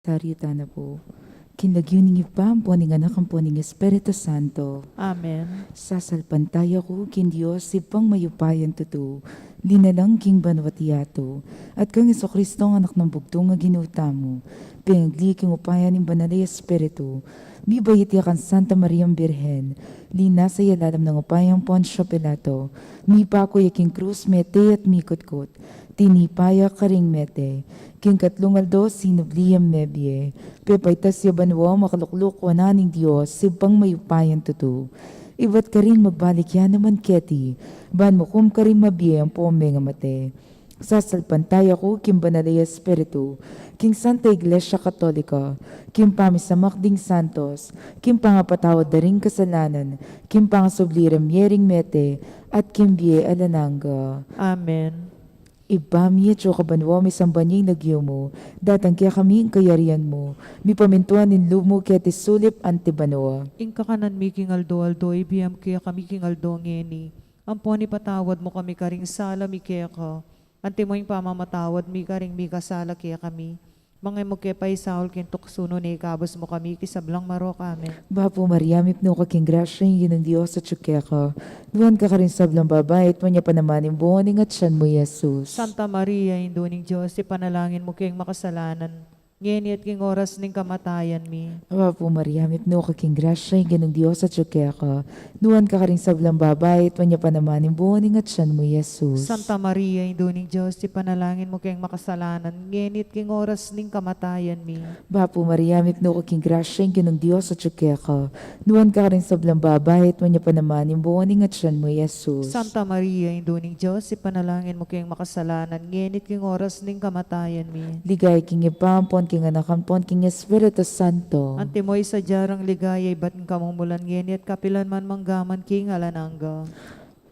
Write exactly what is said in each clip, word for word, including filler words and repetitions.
Sarita na pu. King lagyu ning Ibpa, ampo ning Anak, ampo ning Espiritu Santo. Amen. Sasalpantaya ku king Dios, Ibpang mayupayang tutu, linalang king banua't yatu, at kang Jesucristo, Anak nang bugtung a Ginu tamu, pengagli king upaya ning Banal a Espiritu, mibait ya kang Santa Mariang Birhen, linasa ya lalam ning upaya nang Poncio Pilato, mipaku ya king krus, mete at mikutkut, tinipa ya karing mete, king katlung aldo sinubli yang mebie, pepaitas ya banua, makalukluk wanan ning Dios, Ibpang mayupayang tutu. Ibat karin magbalik ya naman keti, ban mukum karing mabie ampon mengamate. Sasalpantaya ku king Banal a Espiritu, king Santa Iglesia Katolika, king pamisamak ding santos, king pangapatawad da ring kasalanan, king pangasubli rang mie ring mete, at king bie alang angga. Amen. Ibpa mi, atsu ka banua, misamban ya ing lagyu mu, datang kekami ing kayarian mu, mipamintuan ing lub mu keti sulip anti banua. Ing kakanan mi king aldo-aldo ibie mu kekami king aldo ngeni, ampon ipatawad mu kami karing sala mi keka, antimo ing pamamatawad mi karing mikasala kekami. Manga e mu ke paisaul king tuksu, nune ikabus mu kami king sablang marok. Amen. Bapu Maria, mipnu ka king grasya, ing Ginung Dios atyu keka. Nuan ka karing sablang babai, at nuan ya pa naman ing bunga ning atyan mu, i Jesus. Santa Maria, Indu ning Dios, ipanalangin mu keng makasalanan, ngeni at king oras ning kamatayan mi. Bapu Maria, mipnu ka king grasya, ing Ginung Dios atyu keka. Nuan ka karing sablang babai, at nuan ya pa naman ing bunga ning atyan mu, i Jesus. Santa Maria, Indu ning Dios, ipanalangin mu keng makasalanan, ngeni at king oras ning kamatayan mi. Bapu Maria, mipnu ka king grasya, ing Ginung Dios atyu keka. Nuan ka karing sablang babai, at nuan ya pa naman ing bunga ning atyan mu, i Jesus. Santa Maria, Indu ning Dios, ipanalangin mu keng makasalanan, ngeni at king oras ning kamatayan mi. Ligaya king Ibpa, ampon king Anak, ampon king Espiritu Santo. Antimo ing sadya rang ligaya ibat ning kamumulan, ngeni at kapilan man, mangga man king alang angga.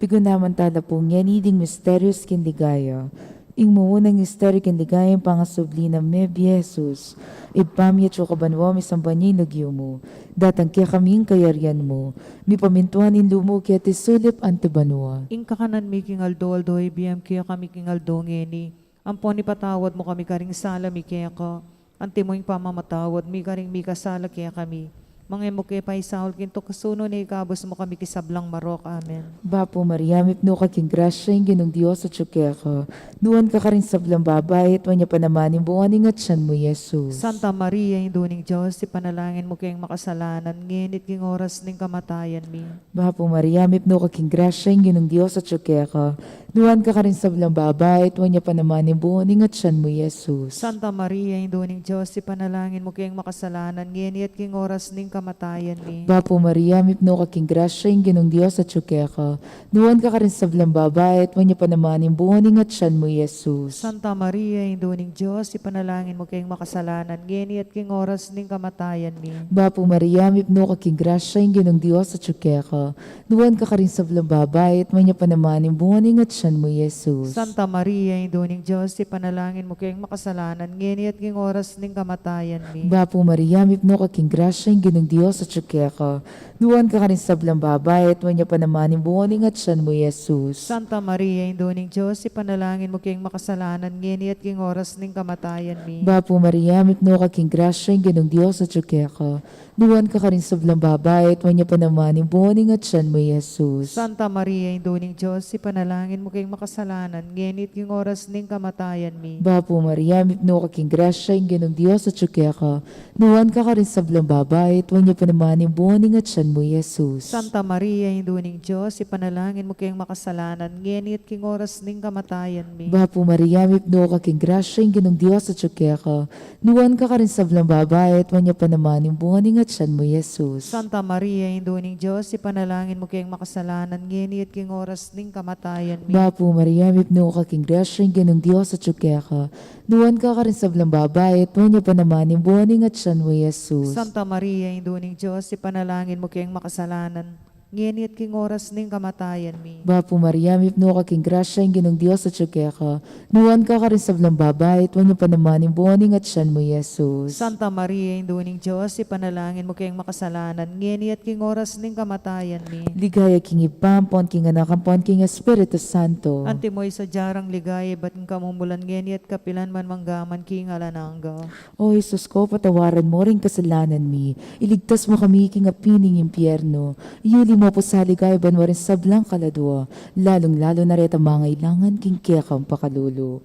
Piganakan tala pu ngeni ding misterios king ligaya. Ing mumunang misteryo king ligaya, ing pangasubli nang mebie i Jesus. Ibpa mi atsu ka banua, misamban ya ing lagyu mu. Datang kekami ing kayarian mu. Mipamintuan ing lub mu keti sulip anti banua. Ing kakanan mi king aldo-aldo ibie mu kekami king aldo ngeni. Ampon ipatawad mu kami karing sala mi keka, antimo ing pamamatawad mi karing mikasala kekami. Manga e mu ke paisaul king tuksu, nune ikabus mu kami king sablang marok. Amen. Bapu Maria, mipnu ka king grasya, ing Ginung Dios atyu keka. Nuan ka karing sablang babai, at nuan ya pa naman ing bunga ning atyan mu, i Jesus. Santa Maria, Indu ning Dios, ipanalangin mu keng makasalanan, ngeni at king oras ning kamatayan mi. Bapu Maria, mipnu ka king grasya, ing Ginung Dios atyu keka. Nuan ka karing sablang babai, at nuan ya pa naman ing bunga ning atyan mu, i Jesus. Santa Maria, Indu ning Dios, ipanalangin mu keng makasalanan, ngeni at king oras ning kamatayan mi. Bapu Maria, mipnu ka king grasya, ing Ginung Dios atyu keka. Nuan ka karing sablang babai, at nuan ya pa naman ing bunga ning atyan mu, i Jesus. Santa Maria, Indu ning Dios, ipanalangin mu keng makasalanan, ngeni at king oras ning kamatayan mi. Bapu Maria, mipnu ka king grasya, ing Ginung Dios atyu keka. Nuan ka karing sablang babai, at nuan ya pa naman ing bunga ning atyan mu, i Jesus. Santa Maria, Indu ning Dios, ipanalangin mu keng makasalanan, ngeni at king oras ning kamatayan mi. Bapu Maria, mipnu ka king grasya, ing Ginung Dios atyu keka. Nuan ka karing sablang babai, at nuan ya pa naman ing bunga ning atyan mu, i Jesus. Santa Maria, Indu ning Dios, ipanalangin mu keng makasalanan, ngeni at king oras ning kamatayan mi. Bapu Maria, mipnu ka king grasya, ing Ginung Dios atyu keka. Nuan ka karing sablang babai, at nuan ya pa naman ing bunga ning atyan mu, i Jesus. Santa Maria, Indu ning Dios, ipanalangin mu keng makasalanan, ngeni at king oras ning kamatayan mi. Bapu Maria, mipnu ka king grasya, ing Ginung Dios atyu keka. Nuan ka karing sablang babai, at nuan ya pa naman ing bunga ning atyan mu, i Jesus. Santa Maria, Indu ning Dios, ipanalangin mu keng makasalanan, ngeni at king oras ning kamatayan mi. Bapu Maria, mipnu ka king grasya, ing Ginung Dios atyu keka. Nuan ka karing sablang babai, at nuan ya pa naman ing bunga ning atyan mu, i Jesus. Santa Maria, Indu ning Dios, ipanalangin mu keng makasalanan, ngeni at king oras ning kamatayan mi. Bapu Maria, mipnu ka king grasya, ing Ginung Dios atyu keka. Nuan ka karing sablang babai, at nuan ya pa naman ing bunga ning atyan mu, i Jesus. Santa Maria, Indu ning Dios, ipanalangin mu keng makasalanan, ngeni at king oras ning kamatayan mi. Bapu Maria, mipnu ka king grasya, ing Ginung Dios atyu keka. Nuan ka karing sablang babai, at nuan ya pa naman ing bunga ning atian mu, Jesus. Santa Maria, Indu ning Dios, ipanalangin mu keng makasalanan, ngeni at king oras ning kamatayan mi. Ligaya king Ibpa, ampon king Anak, ampon king Espiritu Santo. Antimo ing sadya rang ligaya, ibat king kamumulan, ngeni at kapilan man, mangga man king alang angga. O Jesus ko, patawaran mu ring kasalanan mi, iligtas mu kami king api ning impyerno, iyuli mu pu sa ligaya banua ring sablang kaladua, lalung-lalu na retang mangailangan king kekang pakalulu.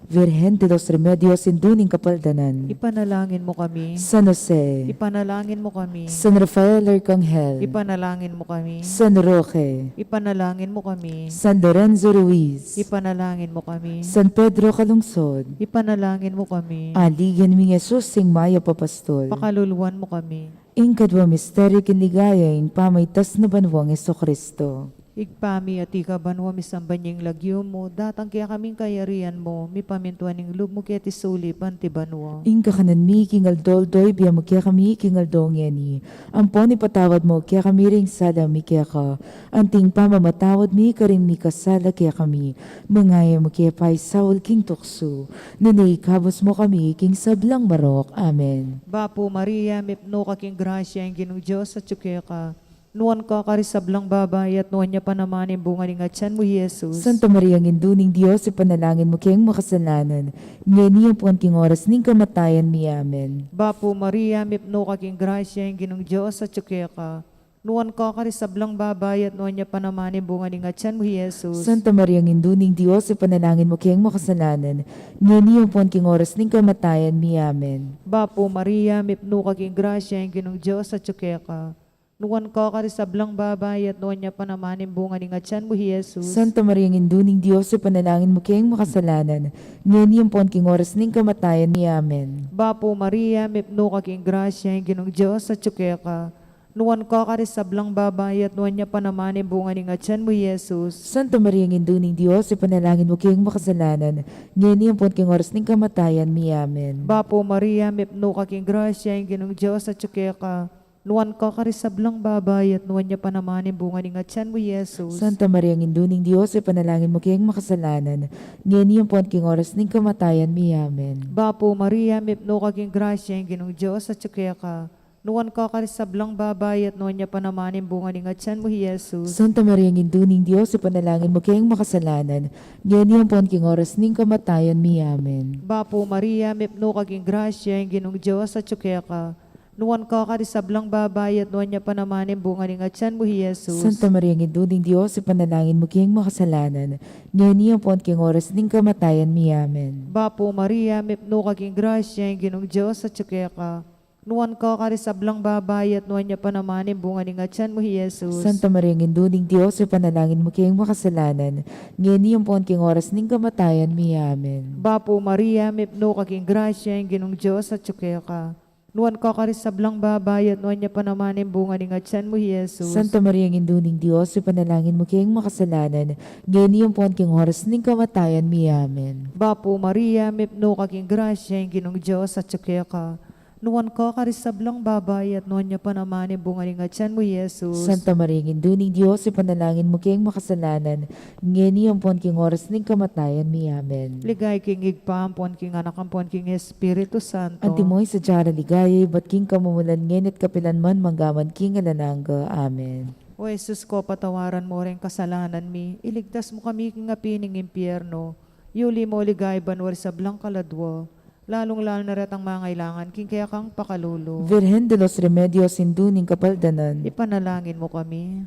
Virgen de los Remedios, Indu ning Kapaldanan. Ipanalangin mu kami. San Jose. Ipanalangin mu kami. San Rafael Arcangel. Ipanalangin mu kami. San Roque. Ipanalangin mu kami. San Lorenzo Ruiz. Ipanalangin mu kami. San Pedro Calungsod. Ipanalangin mu kami. Aligan mi Jesus, ing mayap a pastul. Pakaluluan mu kami. Ing kadua misteryu king ligaya, ing pamaitas na banua nang Jesucristo. Ibpa mi, atiu ka banua, misamban ya ing lagyu mu, datang kekami ing kayarian mu, mipamintuan ing lub mu keti sulip anti banua. Ing kakanan mi king aldo-aldo ibie mu kekami king aldo ngeni, ampon ipatawad mu kekami ring sala mi keka, anti ing pamamatawad mi karing mikasala kekami, manga e mu ke paisaul king tuksu, nune ikabus mu kami king sablang marok. Amen. Bapu Maria, mipnu ka king grasya, ing Ginung Dios atyu keka. Nuan ka karing sablang babai, at nuan ya pa naman ing bunga ning atian mu, Jesus. Santa Maria, Indu ning Dios, ipanalangin mu keng makasalanan, ngeni ampon king oras ning kamatayan mi. Amen. Bapu Maria, mipnu ka king grasya, ing Ginung Dios atyu keka. Nuan ka karing sablang babai, at nuan ya pa naman ing bunga ning atian mu, Jesus. Santa Maria, Indu ning Dios, ipanalangin mu keng makasalanan, ngeni ampon king oras ning kamatayan mi. Amen. Bapu Maria, mipnu ka king grasya, ing Ginung Dios atyu keka. Nuan ka karing sablang babai, at nuan ya pa naman ing bunga ning atian mu, Jesus. Santa Maria, Indu ning Dios, ipanalangin mu keng makasalanan, ngeni ampon king oras ning kamatayan mi. Amen. Bapu Maria, mipnu ka king grasya, ing Ginung Dios atyu keka. Nuan ka karing sablang babai, at nuan ya pa naman ing bunga ning atian mu, Jesus. Santa Maria, Indu ning Dios, ipanalangin mu keng makasalanan, ngeni ampon king oras ning kamatayan mi. Amen. Bapu Maria, mipnu ka king grasya, ing Ginung Dios atyu keka. Nuan ka karing sablang babai, at nuan ya pa naman ing bunga ning atian mu, Jesus. Santa Maria, Indu ning Dios, ipanalangin mu keng makasalanan, ngeni ampon king oras ning kamatayan mi. Amen. Bapu Maria, mipnu ka king grasya, ing Ginung Dios atyu keka. Nuan ka karing sablang babai, at nuan ya pa naman ing bunga ning atian mu, Jesus. Santa Maria, Indu ning Dios, ipanalangin mu keng makasalanan, ngeni ampon king oras ning kamatayan mi. Amen. Bapu Maria, mipnu ka king grasya, ing Ginung Dios atyu keka. Nuan ka karing sablang babai, at nuan ya pa naman ing bunga ning atian mu, Jesus. Santa Maria, Indu ning Dios, ipanalangin mu keng makasalanan, ngeni ampon king oras ning kamatayan mi. Amen. Bapu Maria, mipnu ka king grasya, ing Ginung Dios atyu keka. Nuan ka karing sablang babai, at nuan ya pa naman ing bunga ning atian mu, Jesus. Santa Maria, Indu ning Dios, ipanalangin mu keng makasalanan, ngeni ampon king oras ning kamatayan mi. Amen. Bapu Maria, mipnu ka king grasya, ing Ginung Dios atyu keka. Nuan ka karing sablang babai, at nuan ya pa naman ing bunga ning atian mu, Jesus. Santa Maria, Indu ning Dios, ipanalangin mu keng makasalanan, ngeni ampon king oras ning kamatayan mi. Amen. Bapu Maria, mipnu ka king grasya, ing Ginung Dios atyu keka. Nuan ka karing sablang babai, at nuan ya pa naman ing bunga ning atian mu, Jesus. Santa Maria, Indu ning Dios, ipanalangin mu keng makasalanan, ngeni ampon king oras ning kamatayan mi. Amen. Ligaya king Ibpa, ampon king Anak, ampon king Espiritu Santo. Antimo ing sadya rang ligaya, ibat king kamumulan, ngeni at kapilan man, mangga man king alang angga. Amen. O Jesus ko, patawaran mu ring kasalanan mi, iligtas mu kami king api ning impyerno, yuli mu king ligaya banua ring sablang kaladua, lalung-lalu na retang mangailangan king kekang pakalulu. Virgen de los Remedios, Indu ning Kapaldanan. Ipanalangin mu kami.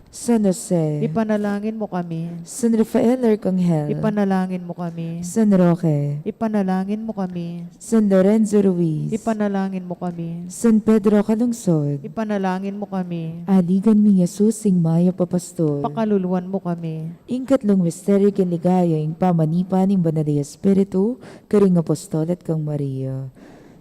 San Jose. Ipanalangin mu kami. San Rafael Arcangel. Ipanalangin mu kami. San Roque. Ipanalangin mu kami. San Lorenzo Ruiz. Ipanalangin mu kami. San Pedro Calungsod. Ipanalangin mu kami. Aligan ming Jesus, ing mayap a pastul. Pakaluluan mu kami. Ing katlung misteryu king ligaya, ing pamanipa ning Banal a Espiritu karing apostol at kang Maria.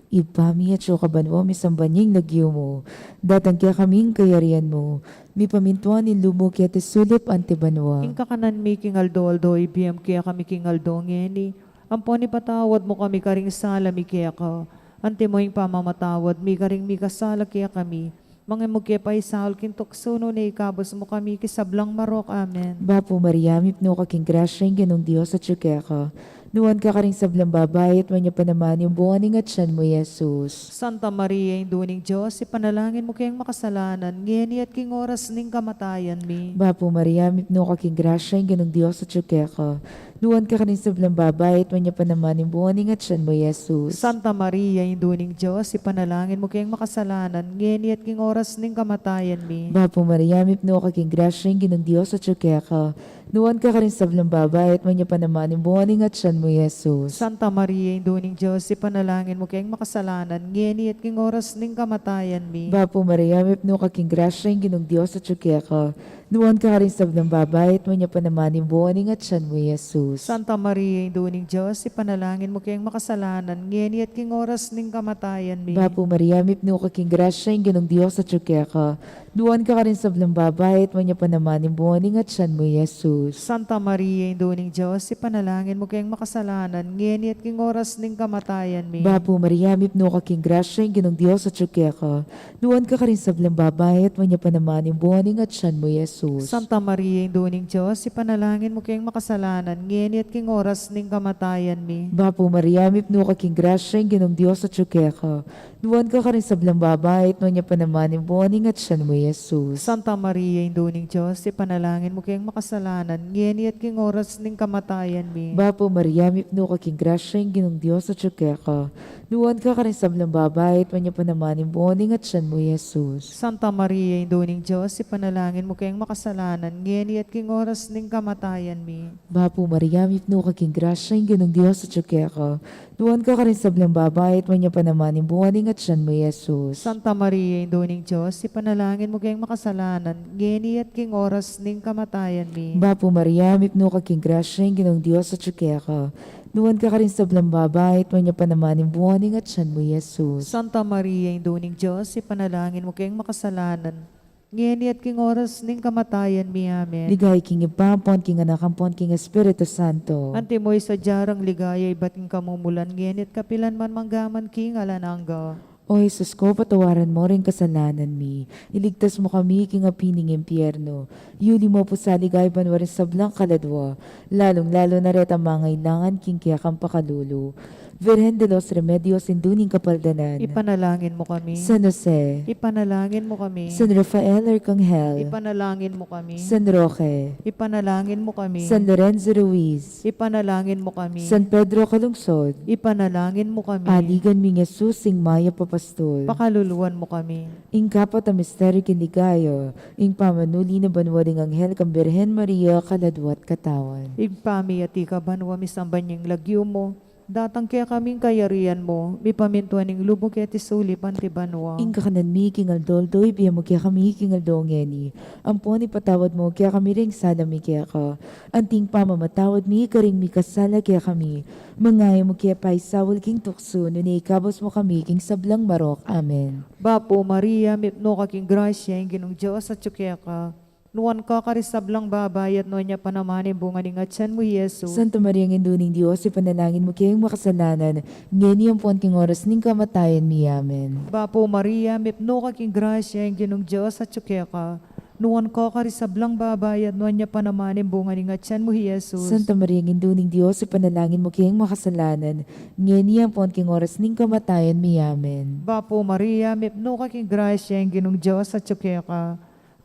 Ibpa mi, atsu ka banua, misamban ya ing lagyu mu. Datang kekami ing kayarian mu. Mipamintuan ing lub mu keti sulip anti banua. Ing kakanan mi king aldo-aldo ibie mu kekami king aldo ngeni. Ampon ipatawad mu kami karing sala mi keka, antimo ing pamamatawad mi karing mikasala kekami. Manga e mu ke paisaul king tuksu, nune ikabus mu kami king sablang marok. Amen. Bapu Maria, mipnu ka king grasya, ing Ginung Dios atyu keka. Nuan ka karing sablang babai, at nuan ya pa naman ing bunga ning atyan mu, i Jesus. Santa Maria, Indu ning Dios, ipanalangin mu keng makasalanan, ngeni at king oras ning kamatayan mi. Bapu Maria, mipnu ka king grasya, ing Ginung Dios atyu keka. Nuan ka karing sablang babai, at nuan ya pa naman ing bunga ning atyan mu, i Jesus. Santa Maria, Indu ning Dios, ipanalangin mu keng makasalanan, ngeni at king oras ning kamatayan mi. Bapu Maria, mipnu ka king grasya, ing Ginung Dios atyu keka. Nuan ka karing sablang babai, at nuan ya pa naman ing bunga ning atyan mu, i Jesus. Santa Maria, Indu ning Dios, ipanalangin mu keng makasalanan, ngeni at king oras ning kamatayan mi. Bapu Maria, mipnu ka king grasya, ing Ginung Dios atyu keka. Nuan ka karing sablang babai, at nuan ya pa naman ing bunga ning atyan mu, i Jesus. Santa Maria, Indu ning Dios, ipanalangin mu keng makasalanan, ngeni at king oras ning kamatayan mi. Bapu Maria, mipnu ka king grasya, ing Ginung Dios atyu keka. Nuan ka karing sablang babai, at nuan ya pa naman ing bunga ning atyan mu, i Jesus. Santa Maria, Indu ning Dios, ipanalangin mu keng makasalanan, ngeni at king oras ning kamatayan mi. Bapu Maria, mipnu ka king grasya, ing Ginung Dios atyu keka. Nuan ka karing sablang babai, at nuan ya pa naman ing bunga ning atyan mu, i Jesus. Santa Maria, Indu ning Dios, ipanalangin mu keng makasalanan, ngeni at king oras ning kamatayan mi. Bapu Maria, mipnu ka king grasya, ing Ginung Dios atyu keka. Nuan ka karing sablang babai, at nuan ya pa naman ing bunga ning atyan mu, i Jesus. Santa Maria, Indu ning Dios, ipanalangin mu keng makasalanan, ngeni at king oras ning kamatayan mi. Bapu Maria, mipnu ka king grasya, ing Ginung Dios atyu keka. Nuan ka karing sablang babai, at nuan ya pa naman ing bunga ning atyan mu, i Jesus. Santa Maria, Indu ning Dios, ipanalangin mu keng makasalanan, ngeni at king oras ning kamatayan mi. Bapu Maria, mipnu ka king grasya, ing Ginung Dios atyu keka. Nuan ka karing sablang babai, at nuan ya pa naman ing bunga ning atyan mu, i Jesus. Santa Maria, Indu ning Dios, ipanalangin mu keng makasalanan, ngeni at king oras ning kamatayan mi. Bapu Maria, mipnu ka king grasya, ing Ginung Dios atyu keka. Nuan ka karing sablang babai, at nuan ya pa naman ing bunga ning atyan mu, i Jesus. Santa Maria, Indu ning Dios, ipanalangin mu keng makasalanan, ngeni at king oras ning kamatayan mi. Amen. Ligaya king Ibpa, ampon king Anak, ampon king Espiritu Santo. Antimo ing sadya rang ligaya ibat king kamumulan, ngeni at kapilan man, mangga man king alang angga. O Jesus ko, patawaran mo ring kasalanan mi, iligtas mo kami king api ning impyerno, yuli mo pu sa ligaya banua ring sablang kaladua, lalung-lalu na retang mangailangan king kekang pakalulu. Virgen de los Remedios, Indu ning Kapaldanan. Ipanalangin mo kami. San Jose. Ipanalangin mo kami. San Rafael Arkanghel. Ipanalangin mo kami. San Roque. Ipanalangin mo kami. San Lorenzo Ruiz. Ipanalangin mo kami. San Pedro Calungsod. Ipanalangin mo kami. Aligan ming Jesus, ing mayap a pastul. Pakaluluan mo kami. Ing kapat a misteryu king ligaya, ing pamanuli na banua ding anghel kang Birhen Maria, kaladua't katawan. Ibpa mi, atiu ka banua, misamban ya ing lagyu mu, datang kekami ing kayarian mu, mipamintuan ing lub mu keti sulip anti banua. Ing kakanan mi king aldo-aldo ibie mu kekami king aldo ngeni, ampon ipatawad mu kekami ring sala mi keka, anti ing pamamatawad mi karing mikasala kekami. Manga e mu ke paisaul king tuksu, nune ikabus mu kami king sablang marok. Amen. Bapu Maria, mipnu ka king grasya, ing Ginung Dios atyu keka. Nuan ka karing sablang babai, at nuan ya pa naman ing bunga ning atyan mu, i Jesus. Santa Maria, Indu ning Dios, ipanalangin mu keng makasalanan, ngeni ampon king oras ning kamatayan mi. Amen. Bapu Maria, mipnu ka king grasya, ing Ginung Dios atyu keka. Nuan ka karing sablang babai, at nuan ya pa naman ing bunga ning atyan mu, i Jesus. Santa Maria, Indu ning Dios, ipanalangin mu keng makasalanan, ngeni ampon king oras ning kamatayan mi. Amen. Bapu Maria, mipnu ka king grasya, ing Ginung Dios atyu keka.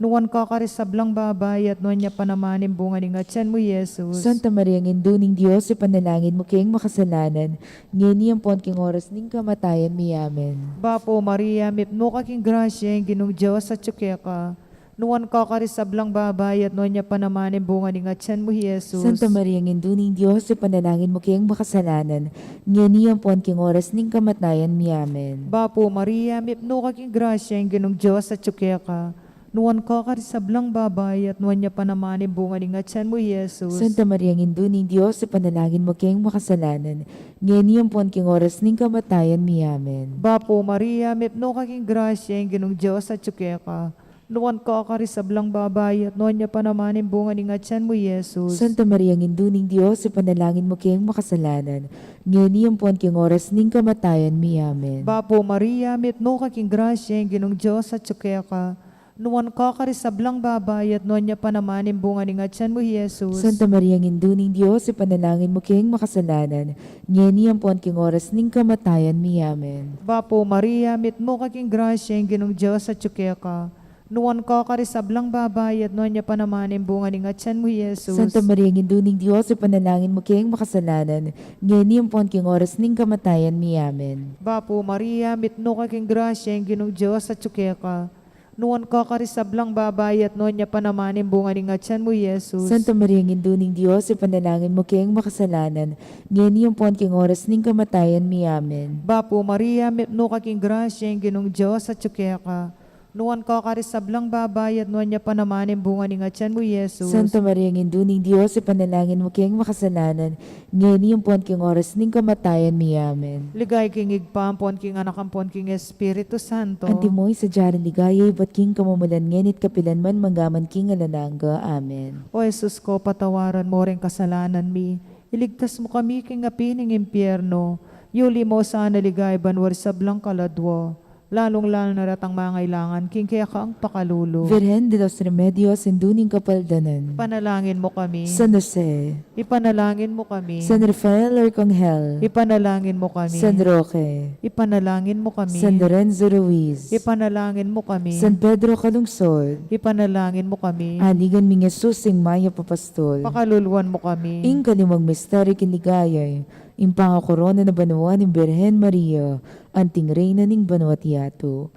Nuan ka karing sablang babai, at nuan ya pa naman ing bunga ning atyan mu, i Jesus. Santa Maria, Indu ning Dios, ipanalangin mu keng makasalanan, ngeni ampon king oras ning kamatayan mi. Amen. Bapu Maria, mipnu ka king grasya, ing Ginung Dios atyu keka. Nuan ka karing sablang babai, at nuan ya pa naman ing bunga ning atyan mu, i Jesus. Santa Maria, Indu ning Dios, ipanalangin mu keng makasalanan, ngeni ampon king oras ning kamatayan mi. Amen. Bapu Maria, mipnu ka king grasya, ing Ginung Dios atyu keka. Nuan ka karing sablang babai, at nuan ya pa naman ing bunga ning atyan mu, i Jesus. Santa Maria, Indu ning Dios, ipanalangin mu keng makasalanan, ngeni ampon king oras ning kamatayan mi. Amen. Bapu Maria, mipnu ka king grasya, ing Ginung Dios atyu keka. Nuan ka karing sablang babai, at nuan ya pa naman ing bunga ning atian mu, Jesus. Santa Maria, Indu ning Dios, ipanalangin mu keng makasalanan, ngeni ampon king oras ning kamatayan mi. Amen. Bapu Maria, mitmu ka king grasya, ing Ginung Dios atyu keka. Nuan ka karing sablang babai, at nuan ya pa naman ing bunga ning atian mu, Jesus. Santa Maria, Indu ning Dios, ipanalangin mu keng makasalanan, ngeni ampon king oras ning kamatayan mi. Amen. Bapu Maria, mitmu ka king grasya, ing Ginung Dios atyu keka. Nuan ka karing sablang babai, at nuan ya pa naman ing bunga ning atian mu, Jesus. Santa Maria, Indu ning Dios, ipanalangin mu keng makasalanan, ngeni ampon king oras ning kamatayan mi. Amen. Bapu Maria, mitmu ka king grasya, ing Ginung Dios atyu keka. Nuan ka karing sablang babai, at nuan ya pa naman ing bunga ning atian mu, Jesus. Santa Maria, Indu ning Dios, ipanalangin mu keng makasalanan, ngeni ampon king oras ning kamatayan mi. Amen. Bapu Maria, mitmu ka king grasya, ing Ginung Dios atyu keka. Nuan ka karing sablang babai, at nuan ya pa naman ing bunga ning atian mu, Jesus. Santa Maria, Indu ning Dios, ipanalangin mu keng makasalanan, ngeni ampon king oras ning kamatayan mi. Amen. Ligaya king Ibpa, ampon king Anak, ampon king Espiritu Santo. Antimo ing sadya ring ligaya, ibat king kamumulan, ngeni at kapilan man, mangga man king alang angga. Amen. O Jesus ko, patawaran mu ring kasalanan mi, iligtas mu kami king api ning impyerno, yuli mu sana king ligaya banua ring sablang kaladua, lalung-lalu na retang mangailangan king kekang pakalulu. Virgen de los Remedios, Indu ning Kapaldanan. Ipanalangin mu kami. San Jose. Ipanalangin mu kami. San Rafael Arcangel. Ipanalangin mu kami. San Roque. Ipanalangin mu kami. San Lorenzo Ruiz. Ipanalangin mu kami. San Pedro Calungsod. Ipanalangin mu kami. Aligan ming Jesus, ing mayap a pastul. Pakaluluan mu kami. Ing kalimang misteryu king ligaya, ing pangakorona na banua ning Birhen Maria, anting Reyna ning banua't yatu.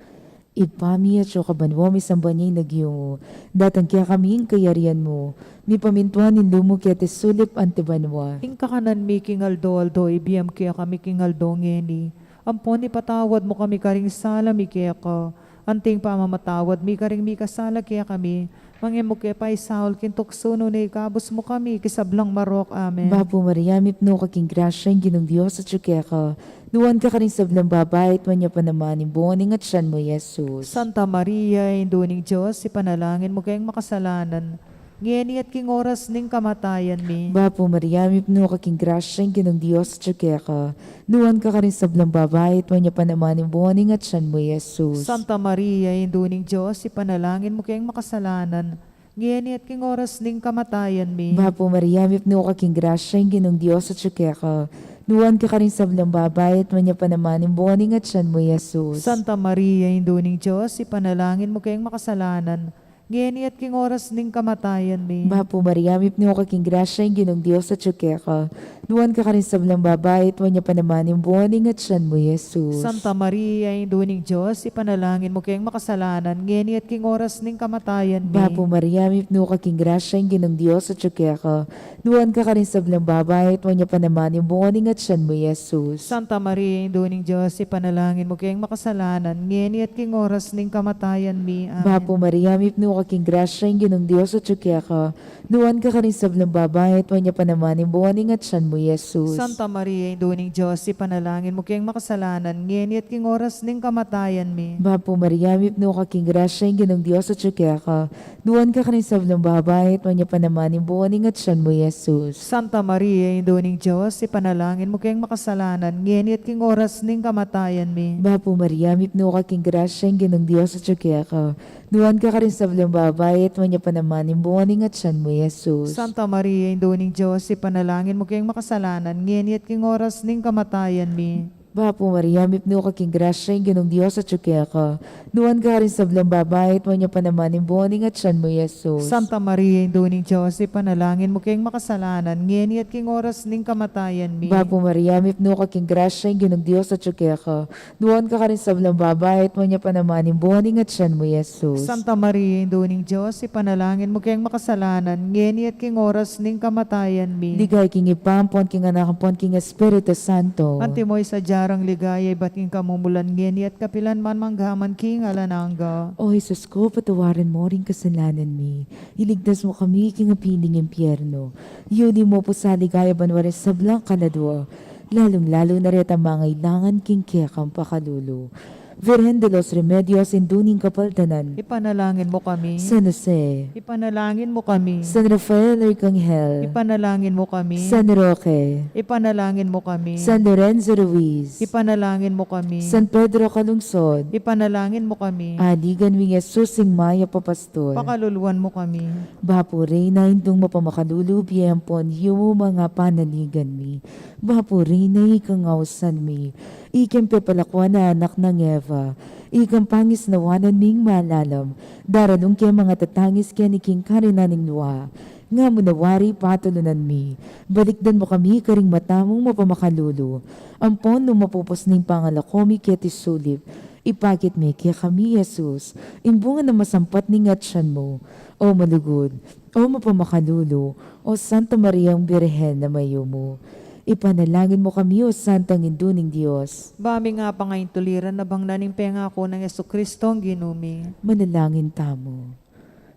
Ibpa mi atsu ka banua, misamban ya ing lagyu mu. Datang kekami ing kayarian mu. Mipamintuan ing lub mu keti sulip anti banua. Ing kakanan mi king aldo-aldo, ibie mu kekami king aldo ngeni. Ampon ipatawad mu kami karing sala mi keka, anting pamamatawad mi karing mikasala kekami. Manga e mu ke paisaul king tuksu, nune ikabus mu kami king sablang marok. Amen. Bapu Maria, mipnu ka king grasya, ing Ginung Dios atsu keka. Nuan ka karing sablang babai, at nuan ya pa naman ing bunga ning atian mu, Jesus. Santa Maria, Indu ning Dios, ipanalangin mu keng makasalanan, ngeni at king oras ning kamatayan mi. Bapu Maria, mipnu ka king grasya, ing Ginung Dios atsu keka. Nuan ka karing sablang babai, at nuan ya pa naman ing bunga ning atian mu, Jesus. Santa Maria, Indu ning Dios, ipanalangin mu keng makasalanan, ngeni at king oras ning kamatayan mi. Bapu Maria, mipnu ka king grasya, ing Ginung Dios atsu keka. Nuan ka karing sablang babai, at nuan ya pa naman ing bunga ning atian mu, Jesus. Santa Maria, Indu ning Dios, ipanalangin mu keng makasalanan, ngeni at king oras ning kamatayan mi. Bapu Maria, mipnu ka king grasya, ing Ginung Dios atsu keka. Nuan ka karing sablang babai, at nuan ya pa naman ing bunga ning atian mu, Jesus. Santa Maria, Indu ning Dios, ipanalangin mu keng makasalanan, ngeni at king oras ning kamatayan mi. Bapu Maria, mipnu ka king grasya, ing Ginung Dios atsu keka. Nuan ka karing sablang babai, at nuan ya pa naman ing bunga ning atian mu, Jesus. Santa Maria, Indu ning Dios, ipanalangin mu keng makasalanan, ngeni at king oras ning kamatayan mi. Amen. Bapu Maria, mipnu ka king grasya, ing Ginung Dios atsu keka. Nuan ka karing sablang babai, at nuan ya pa naman ing bunga ning atian mu, Jesus. Santa Maria, Indu ning Dios, ipanalangin mu keng makasalanan, ngeni at king oras ning kamatayan mi. Bapu Maria, mipnu ka king grasya, ing Ginung Dios atsu keka. Nuan ka karing sablang babai, at nuan ya pa naman ing bunga ning atian mu, Jesus. Santa Maria, Indu ning Dios, ipanalangin mu keng makasalanan, ngeni at king oras ning kamatayan mi. Bapu Maria, mipnu ka king grasya, ing Ginung Dios atsu keka. Nuan ka karing sablang babai, at nuan ya pa naman ing bunga ning atian mu, Jesus. Santa Maria, Indu ning Dios, ipanalangin mu keng makasalanan, ngeni at king oras ning kamatayan mi. Bapu Maria, mipnu ka king grasya, ing Ginung Dios atsu keka. Nuan ka karing sablang babai, at nuan ya pa naman ing bunga ning atian mu, Jesus. Santa Maria, Indu ning Dios, ipanalangin mu keng makasalanan, ngeni at king oras ning kamatayan mi. Bapu Maria, mipnu ka king grasya, ing Ginung Dios atsu keka. Nuan ka karing sablang babai, at nuan ya pa naman ing bunga ning atian mu, Jesus. Santa Maria, Indu ning Dios, ipanalangin mu keng makasalanan, ngeni at king oras ning kamatayan mi. Ligaya king Ibpa, ampon king Anak, ampon king Espiritu Santo. Antimo ing sadya rang ligaya, ibat king kamumulan, ngeni at kapilan man, mangga man king alang angga. O Jesus ko, patawaran mu ring kasalanan mi, iligtas mu kami king api ning impyerno, yuli mu pu sa king ligaya banua ring sablang kaladua, lalung-lalu na retang mangailangan king kekang pakalulu. Virgen de los Remedios, Indu ning Kapaldanan. Ipanalangin mo kami. San Jose. Ipanalangin mo kami. San Rafael Arcangel. Ipanalangin mo kami. San Roque. Ipanalangin mo kami. San Lorenzo Ruiz. Ipanalangin mo kami. San Pedro Calungsod. Ipanalangin mo kami. Aligan mi Jesus ing mayap a pastor. Pakaluluan mo kami. Bapu Reyna, Indung mapamakalulu, bie ampon yumu, manga panaligan mi. Bapu Reyna, ika ing ausan mi, ika ing pepalakuan a anak nang Eva, ika ing pangisnawanan ming malalam, daralung ke mangatatangis keni king karinan ning lua. Nga mu na wari patulunan mi, balikdan mu kami karing mata mung mapamakalulu, ampon nung mapupus ne ing pangalako mi keti sulip, ipakit me kekami i Jesus, ing bunga nang masampat ning atian mu. O malugud, o mapamakalulu, o Santa Mariang Birhen a mayumu, ipanalangin mu kami, o Santang Indu ning Dios. Ba ming pangaintuliran a bangnan ning pengaku nang Jesucristo a Ginu mi. Manalangin tamu.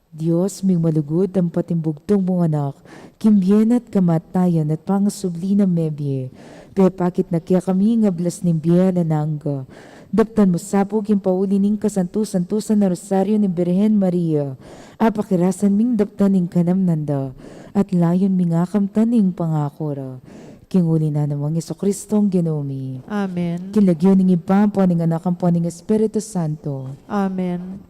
Dios ming malugud, ampat ing bugtung mung Anak, king bie na at kamatayan at pangasubli nang mebie, pepakit na kekami ing ablas ning bie alang angga. Daptan mu sa pu king pauli ning kasantu-santusan a Rosario ning Birhen Maria, apakirasan ming daptan ing kanamnan da, at layun ming akamtan ing pangaku ra. King uli na nang Jesucristo a Ginu mi. Amen. King lagyu ning Ibpa, ampon ning Anak, ampon ning Espiritu Santo. Amen.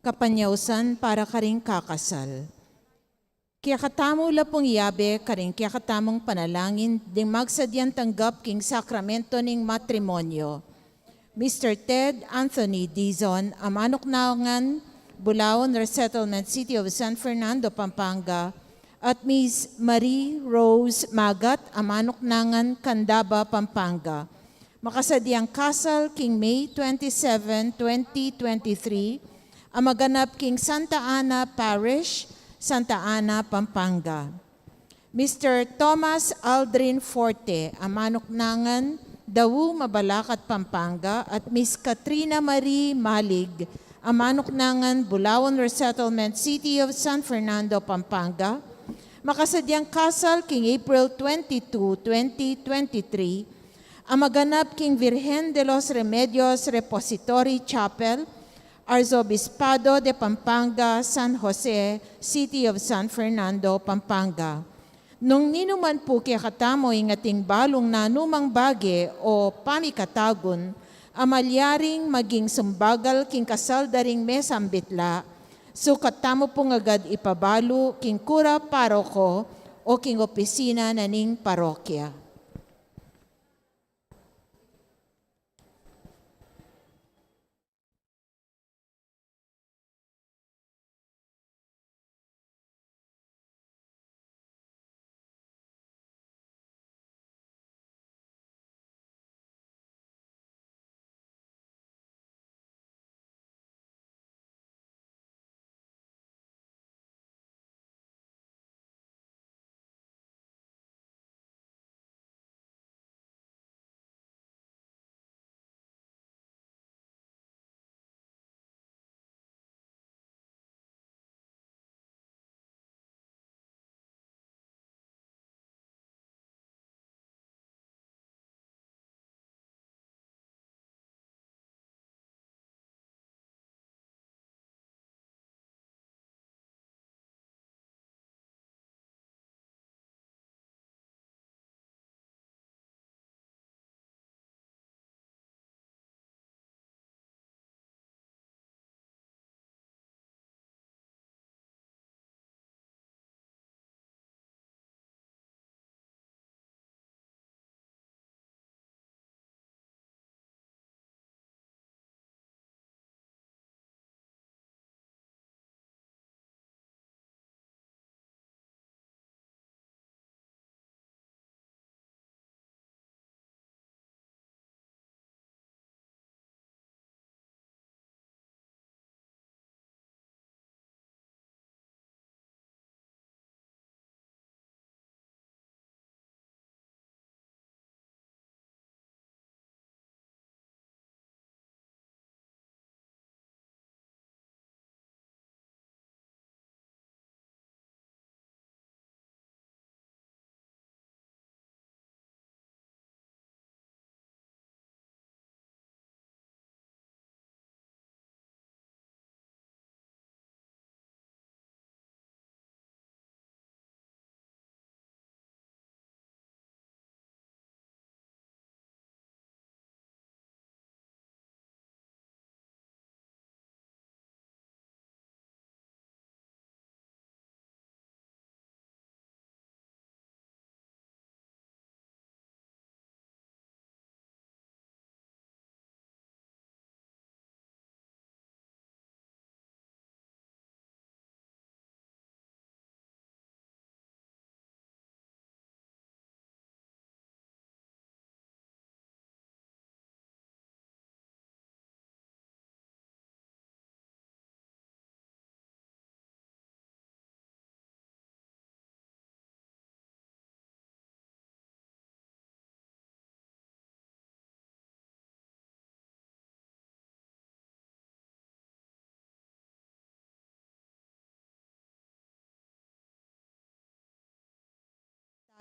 Kapanyausan para karing kakasal. Kekatamu la pung yabe karing kekatamung panalangin ding magsadyang tanggap king sakramento ning matrimonyo. Mister Ted Anthony Dizon, a manuknangan Bulaon Resettlement, City of San Fernando, Pampanga, at Miss Marie Rose Magat, a manuknangan Candaba, Pampanga. Makasadyang kasal king May twenty-seven, twenty twenty-three, a maganap king Santa Ana Parish, Santa Ana, Pampanga. Mister Thomas Aldrin Forte, a manuknangan Dawu, Mabalacat, Pampanga, at Miss Katrina Marie Malig, a manuknangan Bulaon Resettlement, City of San Fernando, Pampanga, makasadyang kasal king April twenty-two, twenty twenty-three, a maganap king Virgen de los Remedios Repository Chapel, Arzobispado de Pampanga, San Jose, City of San Fernando, Pampanga. Nung ninuman pu kekatamu ing ating balung nanumang bage o pamikatagun a malyaring maging sumbagal king kasal da ring mesang bitla, sukat tamu pung agad ipabalu king kura paroko o king opisina na ning parokya.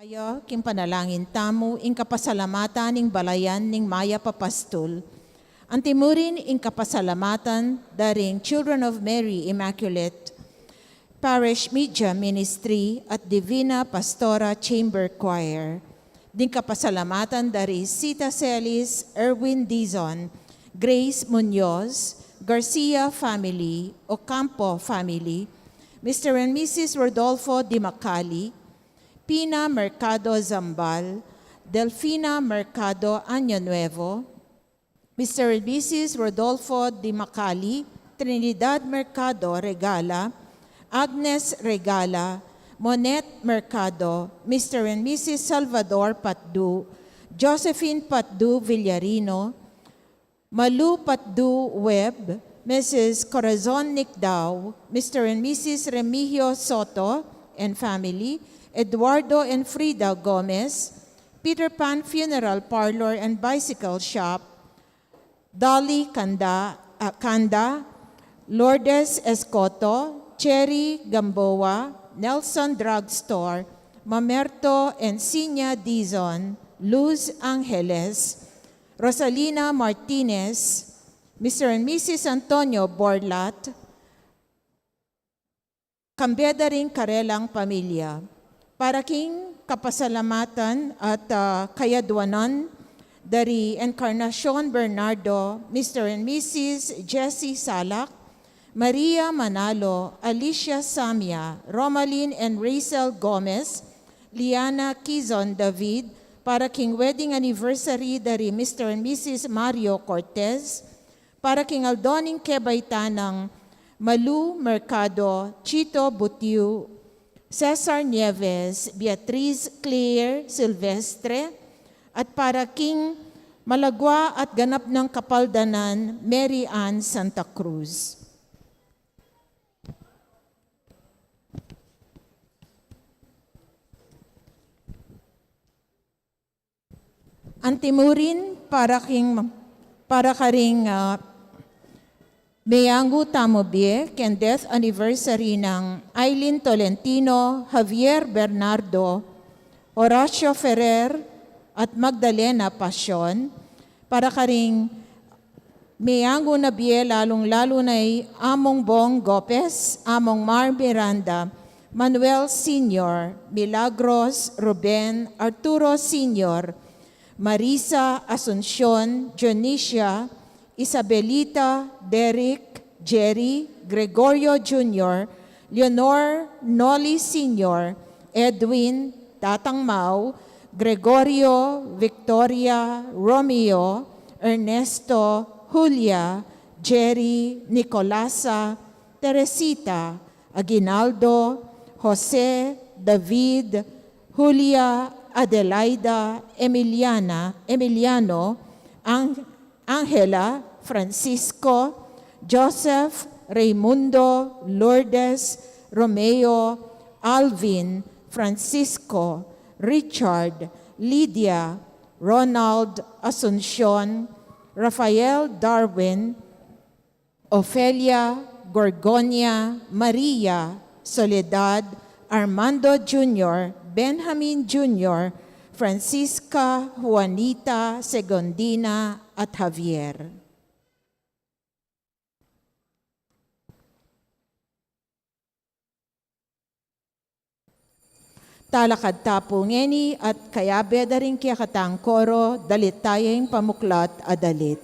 Tayo, king panalangin tamu ing kapasalamatan ning balayan ning Mayap a Pastul. Antimurin ing kapasalamatan da ring Children of Mary Immaculate Parish Media Ministry at Divina Pastora Chamber Choir. Ding kapasalamatan da ri Sita Celis, Erwin Dizon, Grace Muñoz, Garcia family, Ocampo family, Mister and Missus Rodolfo Di Macali, Pina Mercado Zambal, Delfina Mercado Año Nuevo, Mister and Missus Rodolfo Di Macali, Trinidad Mercado Regala, Agnes Regala, Monet Mercado, Mister and Missus Salvador Patdu, Josephine Patdu Villarino, Malu Patdu Webb, Missus Corazon Nicdao, Mister and Missus Remigio Soto and family, Eduardo and Frida Gomez, Peter Pan Funeral Parlor and Bicycle Shop, Dolly Canda, ah, Canda, Lourdes Escoto, Cherry Gamboa, Nelson Drugstore, Mamerto and Sinya Dizon, Luz Angeles, Rosalina Martinez, Mister and Missus Antonio Borlat, kambe da ring karelang pamilya. Para king kapasalamatan at, ah, kayadwanan da ri Encarnacion Bernardo, Mister and Missus Jessie Salak, Maria Manalo, Alicia Samia, Romalyn and Rachel Gomez, Liana Kizon David, para king wedding anniversary da ri Mister and Missus Mario Cortez, para king aldo ning kebaitan nang Malu Mercado, Chito Butiu, Cesar Nieves, Beatriz Claire Silvestre, at para king malagwa at ganap nang kapaldanan, Mary Ann Santa Cruz. Antimurin para king, para karing, ah, meangu tamu bie, king death anniversary nang Aileen Tolentino, Javier Bernardo, Horacio Ferrer, at Magdalena Pasion, para karing meangu na bie, lalung-lalu na i Among Bong Gopez, Among Mar Miranda, Manuel Senior, Milagros, Ruben, Arturo Senior, Marisa, Asuncion, Dionisia, Isabelita, Derek, Jerry, Gregorio Junior, Leonor, Noli Senior, Edwin, Tatang Mau, Gregorio, Victoria, Romeo, Ernesto, Julia, Jerry, Nicolasa, Teresita, Aguinaldo, Jose, David, Julia, Adelaida, Emiliana, Emiliano, Ang-, Angela, Francisco, Joseph, Raimundo, Lourdes, Romeo, Alvin, Francisco, Richard, Lydia, Ronald, Asuncion, Rafael, Darwin, Ofelia, Gorgonia, Maria, Soledad, Armando Junior, Benjamin Junior, Francisca, Juanita, Segundina, at Javier. Talakad ta pu ngeni at kayabe da ring kekatang koro, dalit taya ing pamuklat a dalit.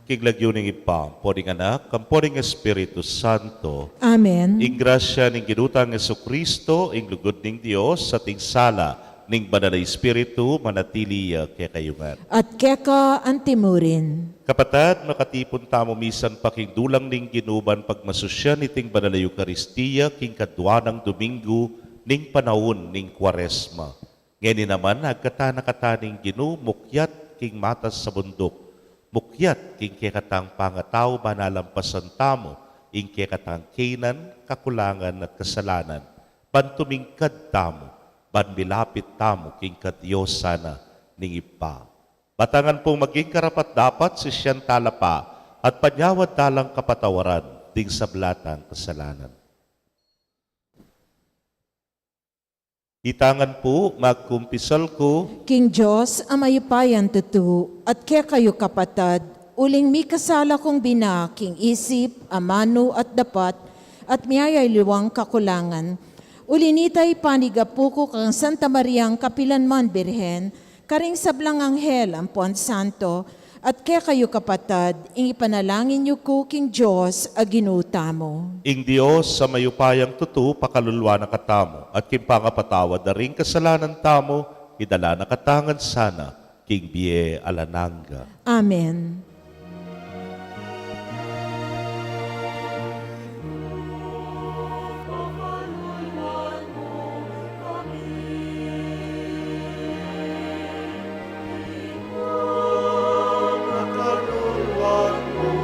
King lagyu ning Ibpa, ampo ning Anak, ampo ning Espiritu Santo. Amen. Ing grasya ning Ginu tang Jesucristo, ing lugud ning Dios, at ing sala ning Banal a Espiritu, manatili ya kekayu ngan. At keka antimurin. Kapatad, makatipun tamu misan pa king dulang ning Ginu ban pagmasusyan iting Banal a Eukaristia king kadwa nang Domingo ning panaun ning Kuaresma. Ngeni naman, agkatan na kata ning Ginu, mukyat king matas a bunduk, mukyat king kekatang pangatau, ban alampasan tamu ing kekatang kainan, kakulangan at kasalanan, ban tumingkad tamu, ban milapit tamu king kadiosan na ning Ibpa. Batangan pung maging karapat-dapat, sisian tala pa at panyawad talang kapatawaran ding sabla tang kasalanan. Itangan pu, magkumpisal ku king Dios a mayupayang tutu, at kekayu kapatad, uling mikasala kung bina king isip, amanu at dapat, at miyayaliwang kakulangan. Uli nita, ipanigapu ku kang Santa Mariang kapilanman Birhen, karing sablang anghel ampon santo, at kekayu kapatad, ing ipanalangin yu ku king Dios a Ginu tamu. Ing Dios a mayupayang tutu pakaluluan na katamu, at king pangapatawad da ring kasalanan tamu, idala na katamu ngan sana king bie alang angga. Amen. Pakaluluan mu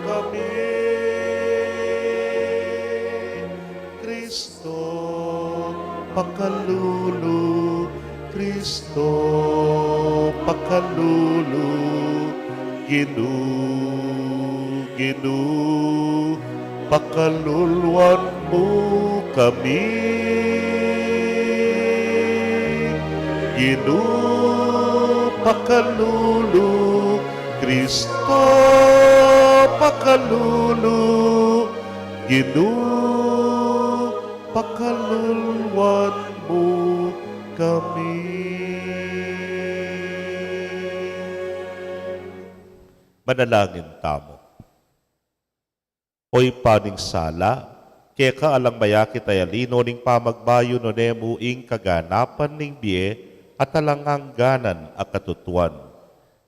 kami, Kristo. Pakalulu, Kristo. Pakalulu, Ginu, Ginu. Pakaluluan mu kami, Ginu. Pakalulu, Kristo. Pakalulu, Ginu. Pakaluluan mu kami. Manalangin tamu. O Ibpa ning sala, keka alang mayakit a yalino ning pamagbayu, nune mu ing kaganapan ning bie at alang angganan a katutuan.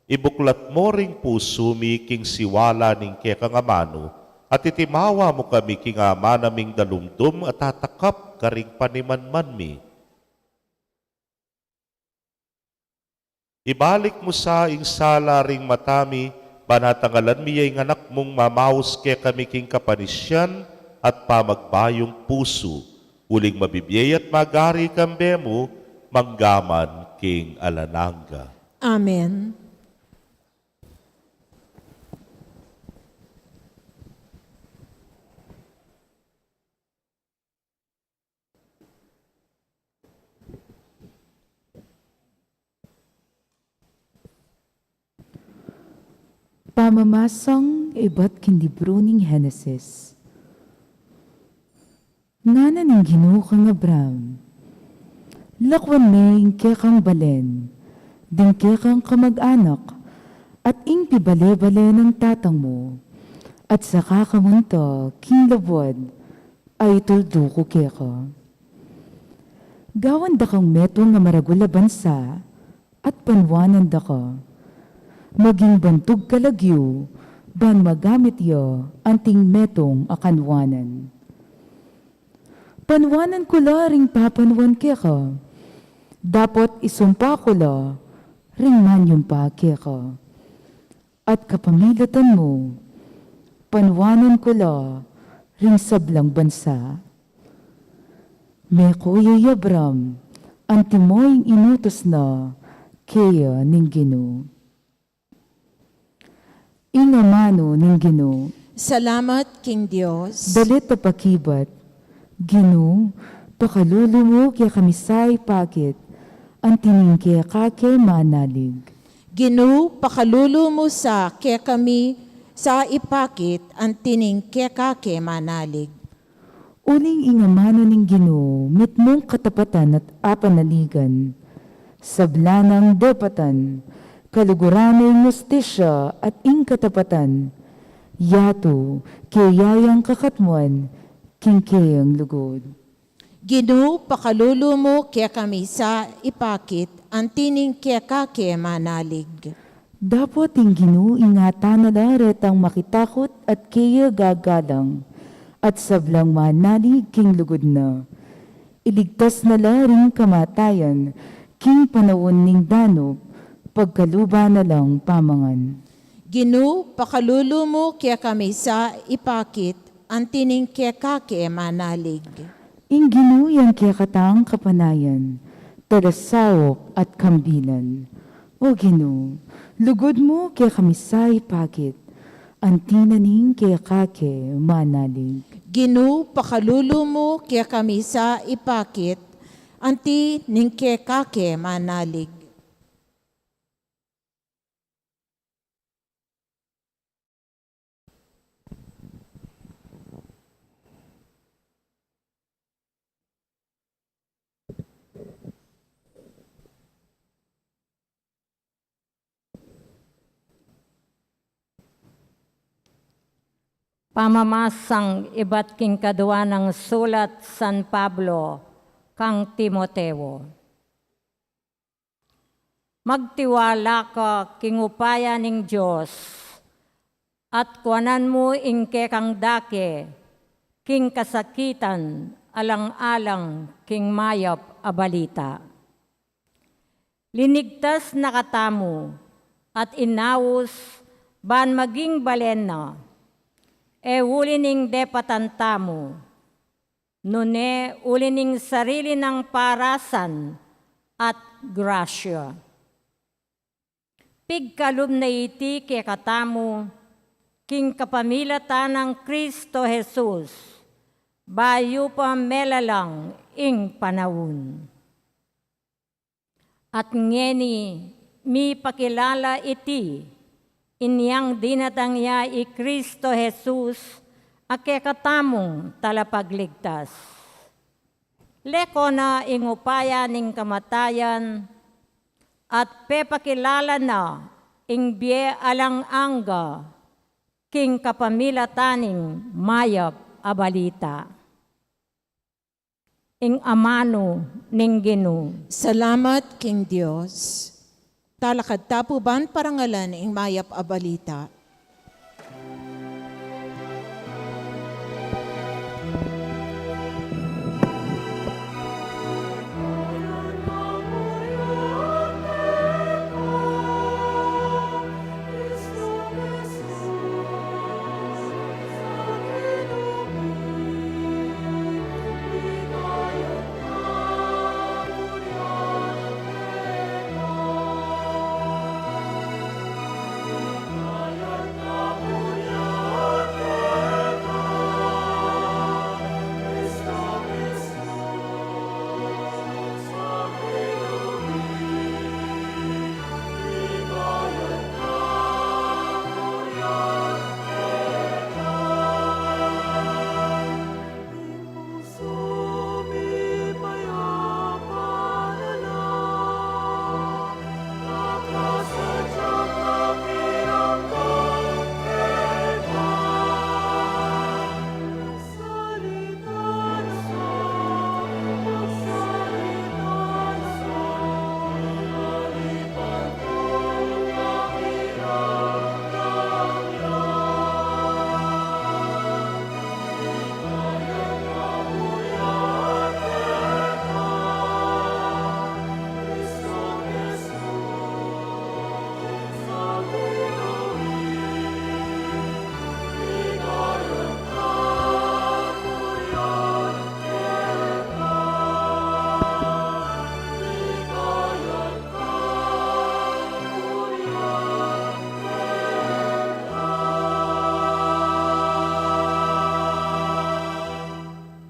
Ibuklat mu ring pusu mi king siwala ning kekang amanu, at itimawa mu kami king amanu ming dalumdum a tatakap karing panimanman mi. Ibalik mu sa ing sala ring mata mi, ban atangalan mi ya ing Anak mung mamaus kekami king kapanisian at pamagbayung pusu, uling mabibie at magari kambe mu, manggaman king alang angga. Amen. Pamamasang ibat king libru ning Henesis. Ngana ning Ginu kang Abraham, lakwan me ing kekang balen, ding kekang kamag-anak, at ing pibale-bale nang tatang mu, at saka ka munta king labuad a ituldu ku keka. Gawan da kang metung a maragul a bansa, at panwanan da ka. Maging bantug ka lagyu, ban magamit ya anting metung a kanwanan. Panwanan ku la ring papanwan keka. Dapot isumpa ku la ring manyumpa keka. At kapamilatan mu, panwanan ku la ring sablang bansa. Meko ya i Abram, antimo ing inutus na keya ning Ginu. Ing amanu ning Ginu. Salamat king Dios. Dalit a pakibat. Ginu, pakalulu mu kekami sa ipakit, anti ning keka ke manalig. Ginu, pakalulu mu sa kekami sa ipakit, anti ning keka ke manalig. Uling ing amanu ning Ginu mitmung katapatan at apanaligan, sabla nang depatan, Kaluguran na ing hustisya at ing katapatan. Yatu, kaya yang kakatmuan, king kayang lugud. Ginu, pakalulu mu kekami sa ipakit, anti ning keka ke manalig. Dapot ing Ginu ingatan na la retang makitakut at kaya gagalang, at sablang manalig king lugud na. Iligtas na la ring kamatayan, king panaun ning danup, pagkaluban na lang pamangan. Ginu, pakalulu mu kekami sa ipakit, anti ning keka ke manalig. Ing Ginu yang kekatang kapanayan, talasaup at kambilan. O Ginu, lugud mu kekami sa ipakit, anti na ning keka ke manalig. Ginu, pakalulu mu kekami sa ipakit, anti ning keka ke manalig. Pamamasang ibat king kadua nang sulat San Pablo kang Timoteo. Magtiwala ka king upaya ning Dios, at kuanan mu ing kekang dake king kasakitan alang-alang king mayap a balita. Linigtas na katamu at inaus ban maging balen na, e uli ning depatan tamu, nune uli ning sarili nang parasan at grasya. Pigkalub na iti kekatamu king kapamilatan nang Kristo Jesus, bayu pa melalang ing panaun. At ngeni mipakilala iti, inyang dinatang ya i Kristo Jesus a kekatamung talapagligtas. Leko na ing upaya ning kamatayan, at pepakilala na ing bie alang angga king kapamilatan ning mayap a balita. Ing amanu ning Ginu. Salamat king Dios. Talakad ta pu ban parangalan ing mayap a balita.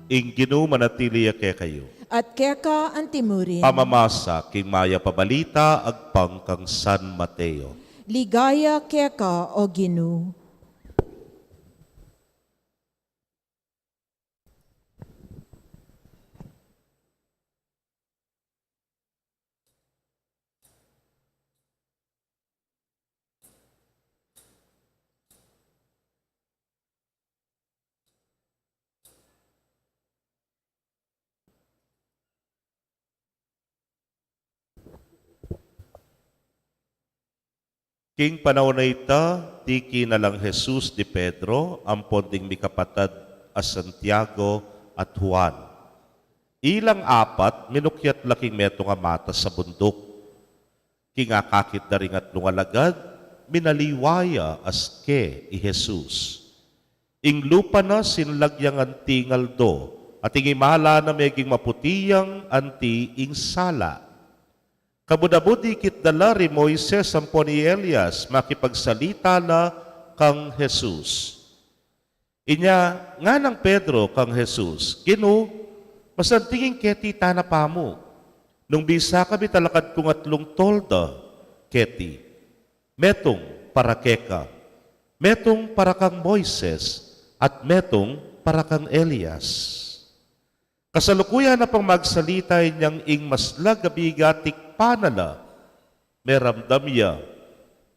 Ing Ginu manatili ya kekayu. At keka antimurin. Pamamasa king mayap a balita agpang kang San Mateo. Ligaya keka, O Ginu. King panaun a ita, tiki na lang Jesus di Pedro ampon ding mikapatad a Santiago at Juan. Ilang apat minukyat la king metung a matas a bunduk. King akakit da ring atlung alagad, minaliwa ya aske i Jesus. Ing lupa na sinlag yang anti ing aldo, at ing imala na meging maputi yang anti ing sala. Kabud-abud ikit da la ri Moises ampon i Elias, makipagsalita la kang Jesus. Inya nganang Pedro kang Jesus, "Ginu, masanting ing keti tana pamu. Nung bisa kami talakad kung atlung tolda keti, metung para keka, metung para kang Moises, at metung para kang Elias." Kasalukuyan na pang magsalita inyang ing maslag a biga tikpan na la, meramdam ya,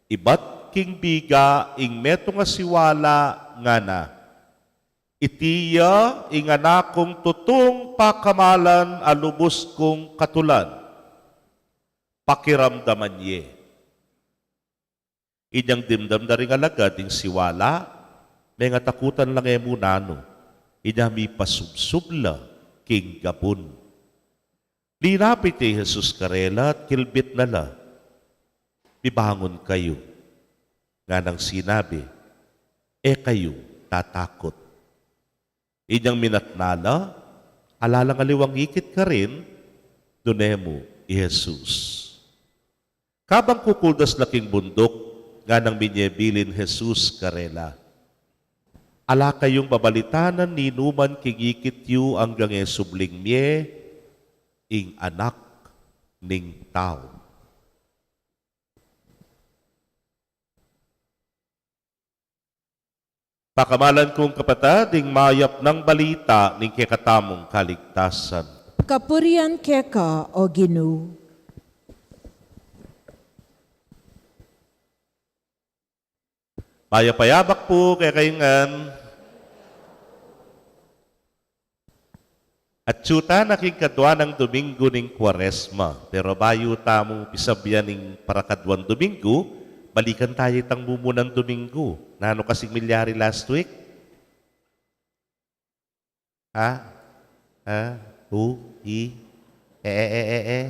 ibat king biga ing metung a siwala, ngana, "Iti ya ing Anak kung tutung pakamalan a lubus kung katulan. Pakiramdaman ye." Inyang dimdam da ring alagad ing siwala, mengatakutan la nge mu nanu, inya mipasubsub la king gabun. Linapit ya i Jesus karela at kilbit na la, "Mibangun kayu," nganang sinabi, "E kayu tatakut." Inyang minatna la, ala lang aliwang ikit karin, nune mu i Jesus. Kabang kukuldas la king bunduk, nganang minye bilin Jesus karela, "Ala kayung babalitanan ninuman king ikit yu anggang e subling mie ing Anak ning Tau." Pakamalan kung kapatad, ing mayap nang balita ning kekatamung kaligtasan. Kapurian keka, O Ginu. Mayap a yabak pu kekayu ngan. Atyu tana king kadua nang Dominggu ning Kuaresma. Pero bayu tamu pisabyan ing parakaduang Dominggu, balikan taya itang mumunang Dominggu. Nanu kasing milyari last week? Ha? Ha? U, i, e, e, e, e, e.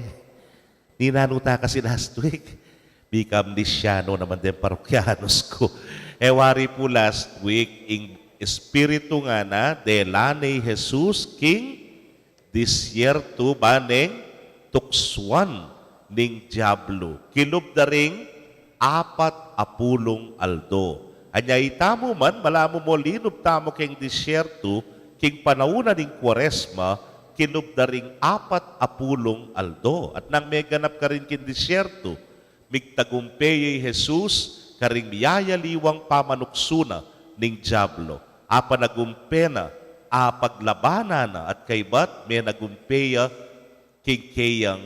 Ninanu ta kasi last week? Bika amnesia no naman deng parokyanus ku. E wari pu last week, ing Espiritu ngana, dela ne i Jesus king disyertu, ba neng tuksuan ning Diablu. Kilub da ring apat a pulung aldo. Anya itamu man, balamu mo linub tamu king disyertu, king panaun na ning Kuaresma, kilub da ring apat a pulung aldo. At nang meganap karin king disyertu, migtagumpe ya i Jesus karing miyayaliwang pamanuksu na ning Diablu. Apanagumpe na, apaglabanan na, at kaybat menagumpe ya king keyang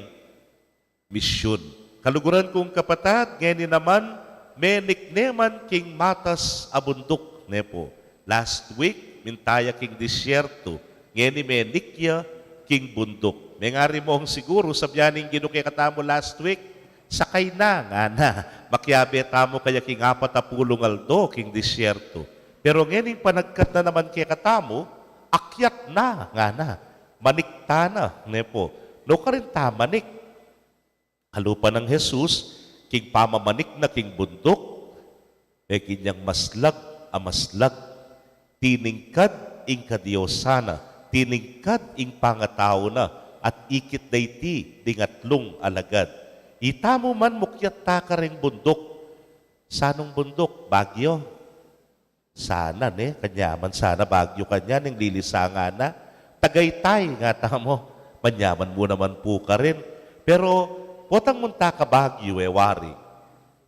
misyun. Kaluguran kung kapatad, ngeni naman, menik ne man king matas a bunduk, ne pu. Last week, minta ya king disyertu, ngeni menik ya king bunduk. Mengari mong siguru, sabyan ning Ginu kekatamu last week, "Sakay na," ngana. Makiabe tamu kaya king apat a pulung aldo king disyertu. Pero ngeni panagkat na naman kekatamu, "Akyat na," ngana. Manik tana, ne pu. Nukarin ta manik? Kalupa nang Jesus, king pamamanik na king bunduk, meging yang maslag a maslag, tiningkad ing kadiosan na, tiningkad ing pangatau na, at ikit da iti ding atlung alagad. Itamu man, mukyat ta karing bunduk. Sanung bunduk? Baguio? Sana ne, kanyaman sana Baguio kanyan ing lilisangan na. Tagaytay, ngana tamu, manyaman mu naman pu karin. Pero potang munta ka Baguio, e wari,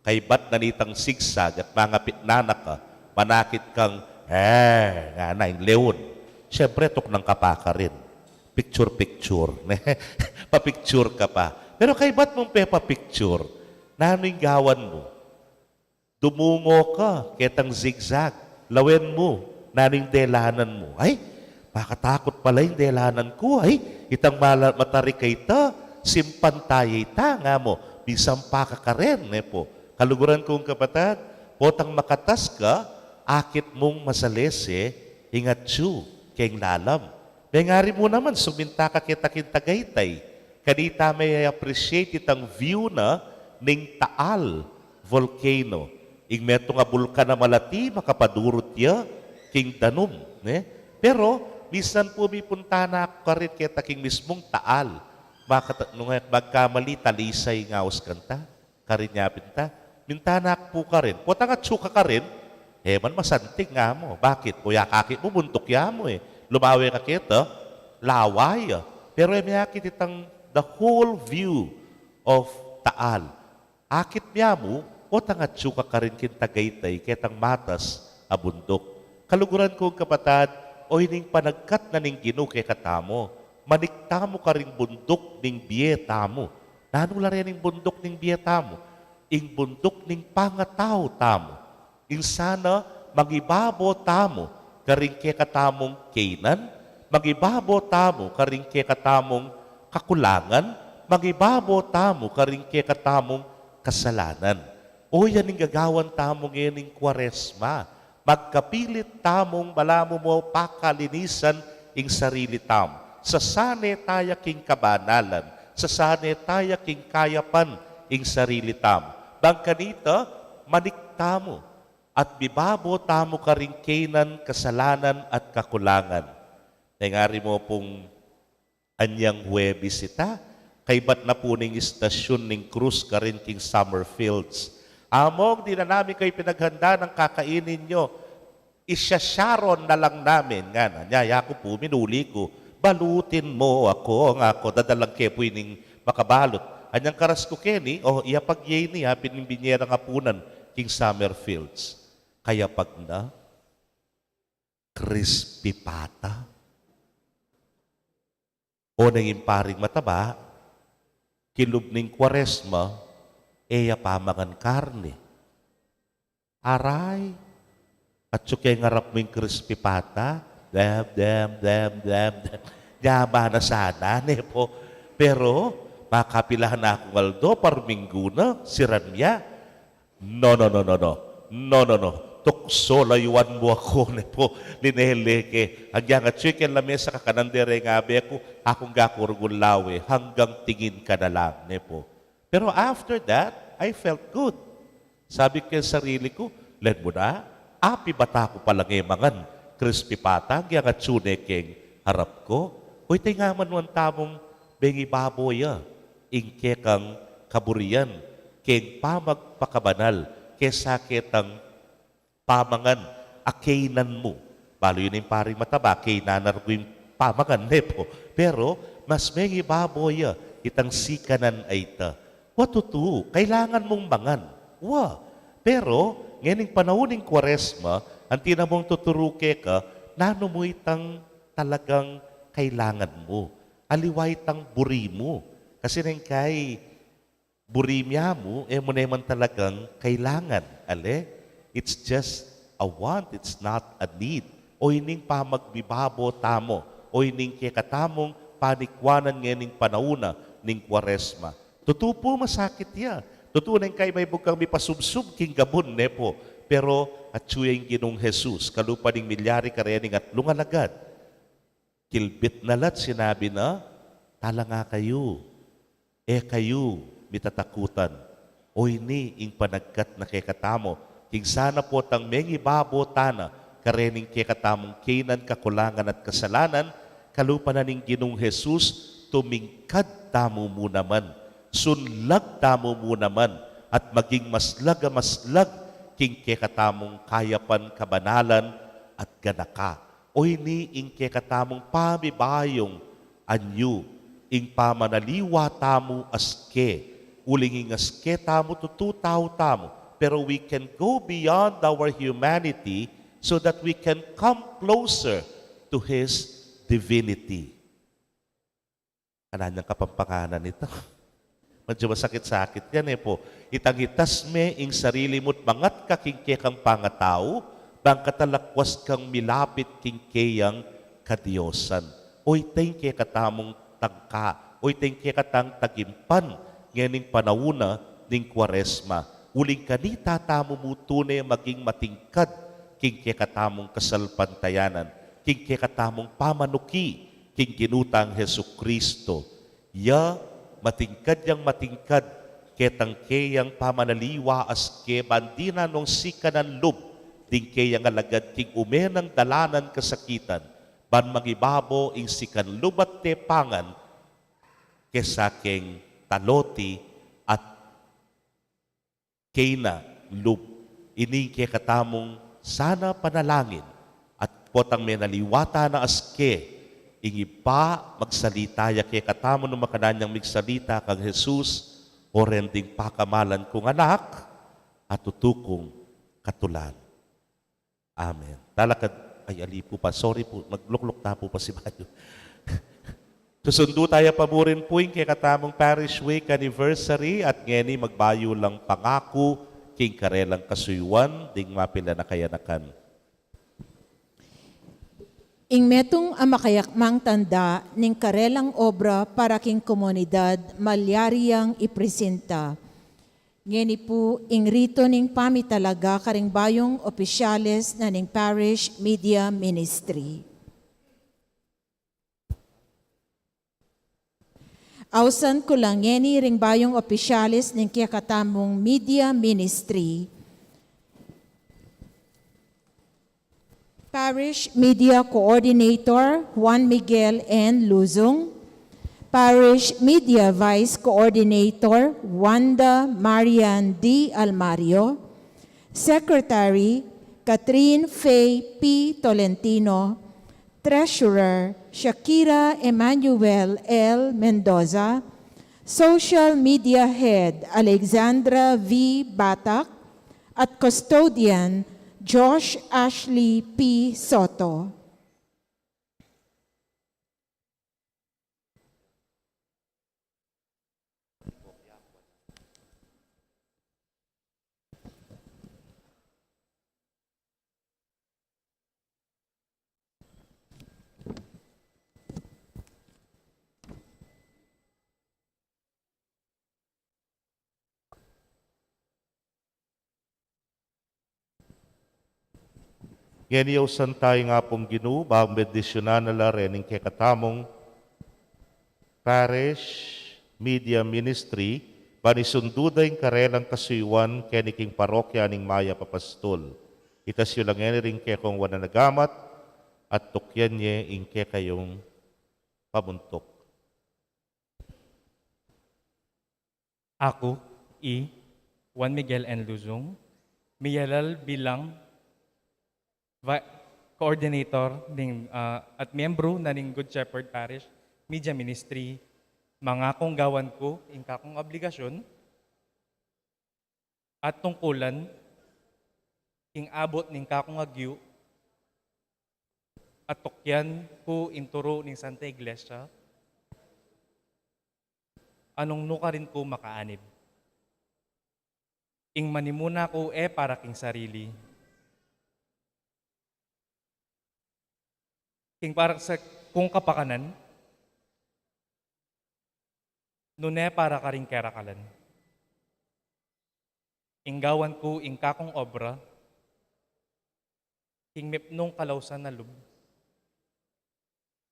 kaybat na nitang zigzag at mangapit na na ka, manakit kang, "Eh," ngana, ing leon. Siyempre, tuknang ka pa karin. Picture-picture, ne? Pa-picture ka pa. Pero kaybat mung pepa-picture, nanu ing gawan mu? Dumungo ka ketang zigzag. Lawen mu, nanu ing delanan mu? "Ay, makatakut pala ing delanan ku, ay. Itang mala-, matarik a ita, simpan taya ita," nga mu. Minsan pa ka karin, ne pu. Kaluguran kung kapatad, potang makatas ka, akit mung masalese ing atsu keng lalam. Mengari mu naman suminta ka keta king Tagaytay. Kanita me appreciate itang view na ning Taal volcano. Ing metung a bulkan a malati, makapadurut ya king danum, ne? Pero minsan pu mipunta na ku karin keta king mismung Taal. Makata-, nung magkamali, Talisay ing aus kanta. Karin ya pinta. Minta na ku pu karin. Potang atsu ka karin, e man masanting nga mu. Bakit? O, ya akit mu, bunduk ya mu e. Lumawe ka keta, lawa ya. Pero e me akit itang the whole view of Taal. Akit ya mu, potang atsu ka karin king Tagaytay, ketang matas a bunduk. Kaluguran kung kapatad, o ining panagkat na ning Ginu kekatamu, manik tamu karing bunduk ning bie tamu. Nanu la reng bunduk ning bie tamu? Ing bunduk ning pangatau tamu. Ing sana mangibabo tamu karing kekatamung kaynan, mangibabo tamu karing kekatamung kakulangan, mangibabo tamu karing kekatamung kasalanan. O, yan ing gagawan tamu ngening Kuaresma. Magkapilit tamung malamu mu pakalinisan ing sarili tamu. Sasane taya king kabanalan, sasane taya king kayapan ing sarili tamu. Bang kanita, manik tamu at mibabo tamu karing kaynan, kasalanan at kakulangan. Nengari mu pung anyang Huwebes ita, kaybat na pu ning istasyun ning krus karin king Summerfields. Among, dinan namin kayu pinaghanda ng kakainin nyo. Isya-Sharon na lang namin, ngana. Nya yaku pu, minuli ku. Balutin mo ako, ngaku, dadalan ke pu ining makabalut. Anyang karas ku keni, o, iyapag ye ini, a, pin-, binyerang apunan king Summerfields. Kayapag na, crispy pata. O, neng ing paring mataba, kilub ning Kuaresma, e ya pamangan karne. Aray, atsu keng arap mu ing crispy pata, dem, dem, dem, dem, dem. Nyama na sana, ne pu. Pero, makapilan na kung aldo, parminggu na, siran ya. No, no, no, no, no. No, no, no. Tukso, layuan mu aku, ne pu. Linele ke. Agyang atsu keng lamesa, kakanan de reng abe ku, aku ing kakurung lawe, hanggang tingin ka na lang, ne pu. Pero after that, I felt good. Sabi ku keng sarili ku, "Len mu na, api bata ku palang e mangan crispy pata, agyang atsu ne keng arap ku." O, ita ing amanuan tamung mengibabo ya ing kekang kaburian keng pamagpakabanal kesa ketang pamangan a kaynan mu. Balu yu ning paring mataba, kaynan na rugyan pamangan, ne pu. Pero mas mengibabo ya itang sikanan a ita. Wa, tutu, kailangan mung mangan. Wa. Pero ngening panaun ning Kuaresma, anti namung tuturu keka, nanu mu itang talagang kailangan mu. Aliwa itang buri mu. Kasi neng kai buri mu ya mu, e mu ne man talagang kailangan. Ale? It's just a want, it's not a need. O, ining pamagbibabo tamu, o ining kekatamung panikwanan ngening panaun na ning Kuaresma. Tutu pu, masakit ya. Tutu neng kai maybugang mipasubsub king gabun, ne pu. Pero atsu ya ing Ginung Jesus, kalupa ning milyari karening atlung alagad. Kilbit na la't sinabi na, "Talanga kayu, e kayu mitatakutan." O, ini ing panagkat na kekatamu, king sana potang mengibabo tana karening kekatamung kaynan, kakulangan at kasalanan, kalupa na ning Ginung Jesus, tumingkad tamu mu naman, sunlag tamu mu naman, at maging maslag a maslag king kekatamung kayapan, kabanalan at ganaka. O, ini ing kekatamung pamibayung anyu, ing pamanaliwa tamu aske, uling ing aske tamu tutu tau tamu, pero we can go beyond our humanity so that we can come closer to His divinity. Ala nang Kapampanganan ita. Medyo masakit-sakit yan, e pu. Itang itas me ing sarili mu't mangat ka king kekang pangatau, bang katalakwas kang milapit king keyang kadiosan. O, ita ing kekatamung tangka, o, ita ing kekatang tagimpan ngening panaun na ning Kuaresma. Uling kanita tamu mu tune maging matingkad king kekatamung kasalpantayanan, king kekatamung pamanuki king Ginu tang Jesucristo. Ya, matingkad yang matingkad ketang keyang pamanaliwa aske ban dinan nung sikanan lub ding keyang alagad king ume nang dalanan kasakitan, ban mangibabo ing sikan lub at tepangan kesa keng taloti at keyna lub. Ini ing kekatamung sana panalangin, at potang menaliwa ta na aske, ing Ibpa magsalita ya kekatamu nung makanyan yang migsalita kang Jesus, "O ren ding pakamalan kung anak, a tutu kung katulan." Amen. Talakad, ay, ali pu pa. Sorry pu, maglukluk ta pu pasibayu. Susundu taya pa mu rin pu ing kekatamung Parish Week anniversary at ngeni magbayu lang pangaku king karelang kasuyuan ding mapilan a kayanakan. Ing metung a makayakmang tanda ning karelang obra para king komunidad malyari yang ipresinta. Ngeni pu ing ritu ning pamitalaga karing bayung opisyales na ning Parish Media Ministry. Ausan ku la ngeni ring bayung opisyales ning kekatamung Media Ministry. Parish Media Coordinator, Juan Miguel N. Luzung. Parish Media Vice Coordinator, Wanda Marian D. Almario. Secretary, Catherine Faye P. Tolentino. Treasurer, Shakira Emmanuel L. Mendoza. Social Media Head, Alexandra V. Batak. At Custodian, Josh Ashley P. Soto. Ngeni ausan taya ing Apung Ginu, bang bendisyunan na la rening kekatamung Parish Media Ministry, ban isundu da ing karelang kasuyuan keni king parokya ning Mayap a Pastul. Itas yu la ngeni ring kekong wananagamat, at tukyan ye ing kekayung pamuntuk. Aku, i Juan Miguel N. Luzung, miyalal bilang vi-, coordinator ning, ah, at miyembru na ning Good Shepherd Parish Media Ministry, mangakung gawan ku ing kakung obligasyun at tungkulan king abut ning kakung agyu at tukyan ku ing turu ning Santa Iglesia, a nung nukarin ku makaanib. Ing manimuna ku e para king sarili, king para sa kung kapakanan, nune para karing kerakalan. Ing gawan ku ing kakung obra king mipnung kalausan a lub,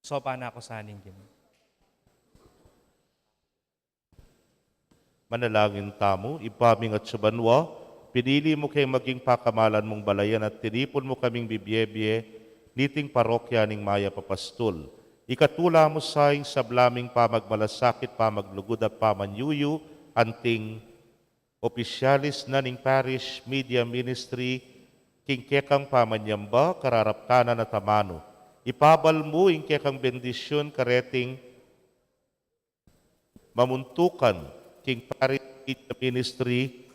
saupan na ku sa ning Ginu. Manalangin tamu. Ibpa ming atsu banua, pinili mu keng maging pakamalan mung balayan at tinipun mu kaming bibie-bie niting parokya ning Mayap a Pastul. Ikatula mu sa ing sabla ming pamagmalasakit, pamaglugud at pamanyuyu, anting opisyalis na ning Parish Media Ministry, king kekang pamanyamba, kararaptanan at amanu. Ipabal mu ing kekang bendisyun kareting mamuntukan king Parish Media Ministry,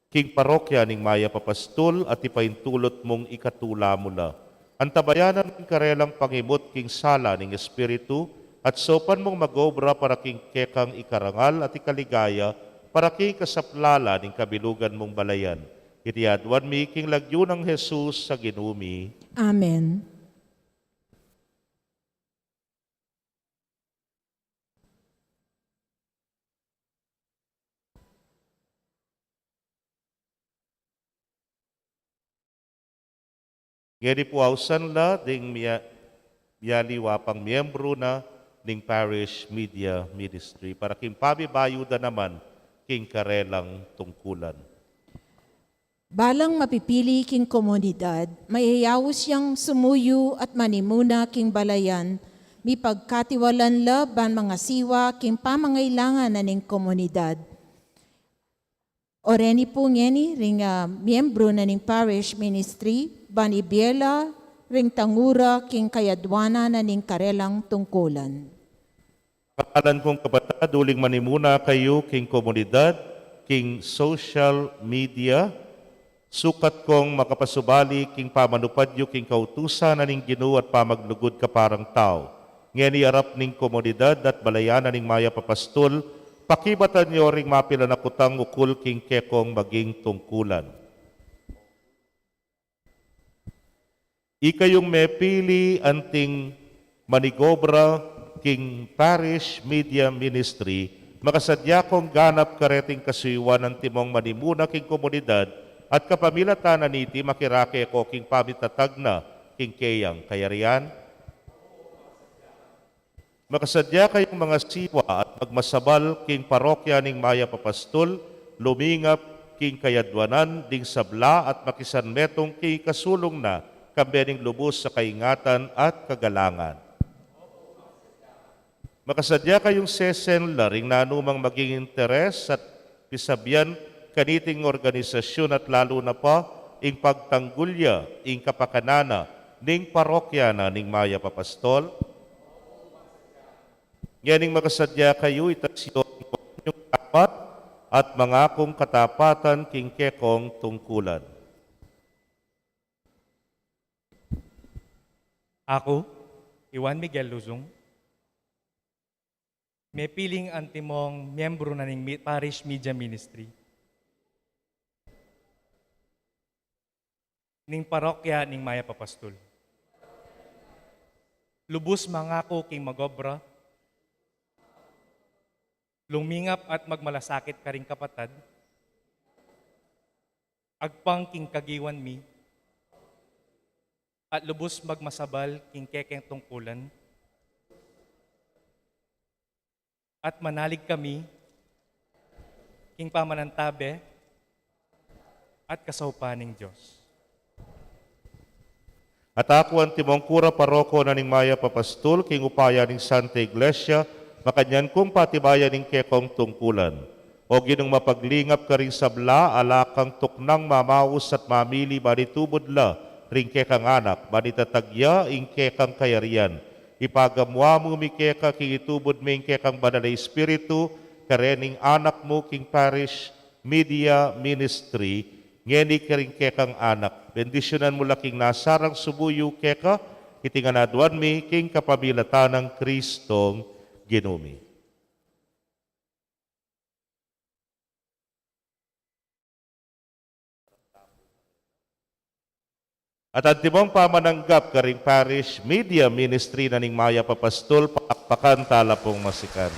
king parokya ning Mayap a Pastul, at ipaintulut mung ikatula mu la. Antabayanan mu ing karelang pangimut king sala ning Espiritu, at saupan mung mag-obra para king kekang ikarangal at ikaligaya, para king kasaplalan ning kabilugan mung balayan. Iti aduan mi king lagyu nang Jesus a Ginu mi. Amen. Ngeni pu ausan la ding mia-, mialiwa pang miyembru na ning Parish Media Ministry para king pabibayu da naman king karelang tungkulan. Balang mapipili king komunidad, mayayaus yang sumuyu at manimuna king balayan, mipagkatiwalan la ban mangasiwa king pamangailangan na ning komunidad. Oreni pu ngeni ring, ah, miyembru na ning parish ministry ban ibie la ring tangura king kayadwanan na ning karelang tungkulan. Kapalan kung kapatad, uling manimuna kayu king komunidad, king social media, sukat kong makapasubali king pamanupad yu king kautusan na ning Ginu at pamaglugud kaparang tau. Ngeni arap ning komunidad at balayan na ning Mayap a Pastul, pakibatan yu ring mapilan a kutang ukul king kekong maging tungkulan. Ikayung mepili anting manigobra king Parish Media Ministry, makasadya kong ganap kareting kasuyuan antimong manimuna king komunidad at kapamilatan na niti makirake ko king pamitatag na king keyang kayarian. Makasadya kayung mangasiwa at magmasabal king parokya ning Mayap a Pastul, lumingap king kayadwanan ding sabla at makisanmetung king ikasulung na kambe ning lubus a kaingatan at kagalangan. Makasadya kayung sesen la ring nanumang maging interes at pisabian kaniting organisasyun at lalu na pa ing pagtanggul ya ing kapakanan na ning parokya na ning Mayap a Pastul. Ngening makasadya kayu, itas yu ing dapat at mangakung katapatan king kekong tungkulan. Aku, i Juan Miguel Luzon, mepiling antimong miyembru na ning mi-, Parish Media Ministry ning parokya ning Mayap a Pastul. Lubus mangaku king magobra, lumingap at magmalasakit karing kapatad, agpang king kagiwan mi, at lubus magmasabal king kekeng tungkulan, at manalig kami king pamanantabe at kasaupan ning Dios. At aku antimong kura paroko na ning Mayap a Pastul, king upaya ning Santa Iglesia, makanyan kung patibayan ing kekong tungkulan. O Ginung mapaglingap karing sabla, ala kang tuknang mamaus at mamili ban itubud la ring kekang anak, ban itatag ya ing kekang kayarian. Ipagamu-amu mi keka king itubud me ing kekang Banal a Espiritu, karening anak mu king Parish Media Ministry, ngeni karing kekang anak. Bendisyunan mu la king nasarang sumuyu keka, iti ngan aduan mi king kapamilatan nang Kristong Ginu mi. At antimong pamananggap karing Parish Media Ministry na ning Mayap a Pastul, palakpakan tala pung masikan.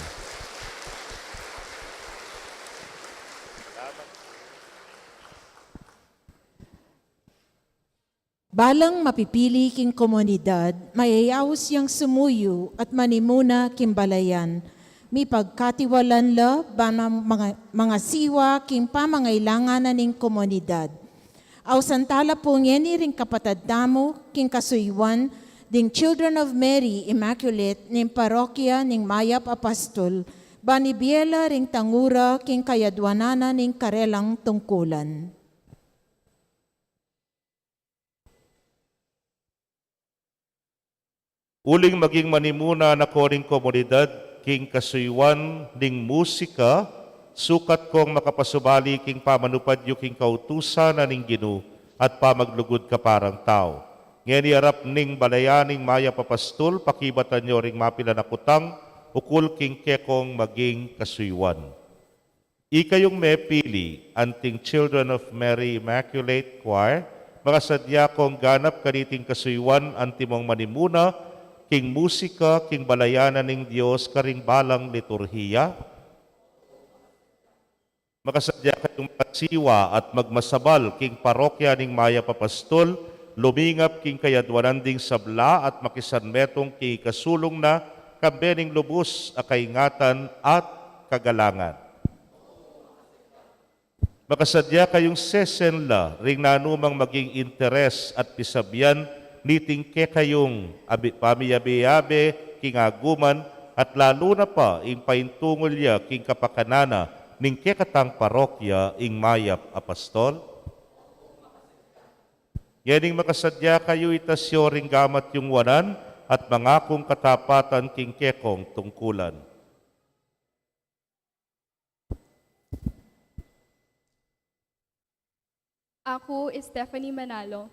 Balang mapipili king komunidad, mayayaus yang sumuyu at manimuna king balayan, mipagkatiwalan la ban ma-, manga-, mangasiwa king pamangailangan na ning komunidad. Ausan tala pu ngeni ring kapatad tamu king kasuyuan ding Children of Mary Immaculate ning parokya ning Mayap a Pastul, ban ibie la ring tangura king kayadwanan na ning karelang tungkulan. Uling maging manimuna na ko ning komunidad king kasuyuan ning musika, sukat kong makapasubali king pamanupad yu king kautusan na ning Ginu at pamaglugud kaparang tau. Ngeni arap ning balayan ning Mayap a Pastul, pakibatan yu ring mapilan a kutang ukul king kekong maging kasuyuan. Ikayung mepili anting Children of Mary Immaculate Choir, makasadya kong ganap kaniting kasuyuan antimong manimuna king musika king balayan na ning Dios karing balang liturhiya. Makasadya kayung mangasiwa at magmasabal king parokya ning Mayap a Pastul, lumingap king kayadwanan ding sabla at makisanmetung king ikasulung na kambe ning lubus a kaingatan at kagalangan. Makasadya kayung sesenla ring nanumang maging interes at pisabian niting kekayung abi-, pamiyabe-yabe king aguman, at lalu na pa ing paintungul ya king kapakanan na ning kekatang parokya ing mayap a pastol. Ngening makasadya kayu, itas yu ring gamat yung wanan at mangakung katapatan king kekong tungkulan. Aku, Stephanie Manalo.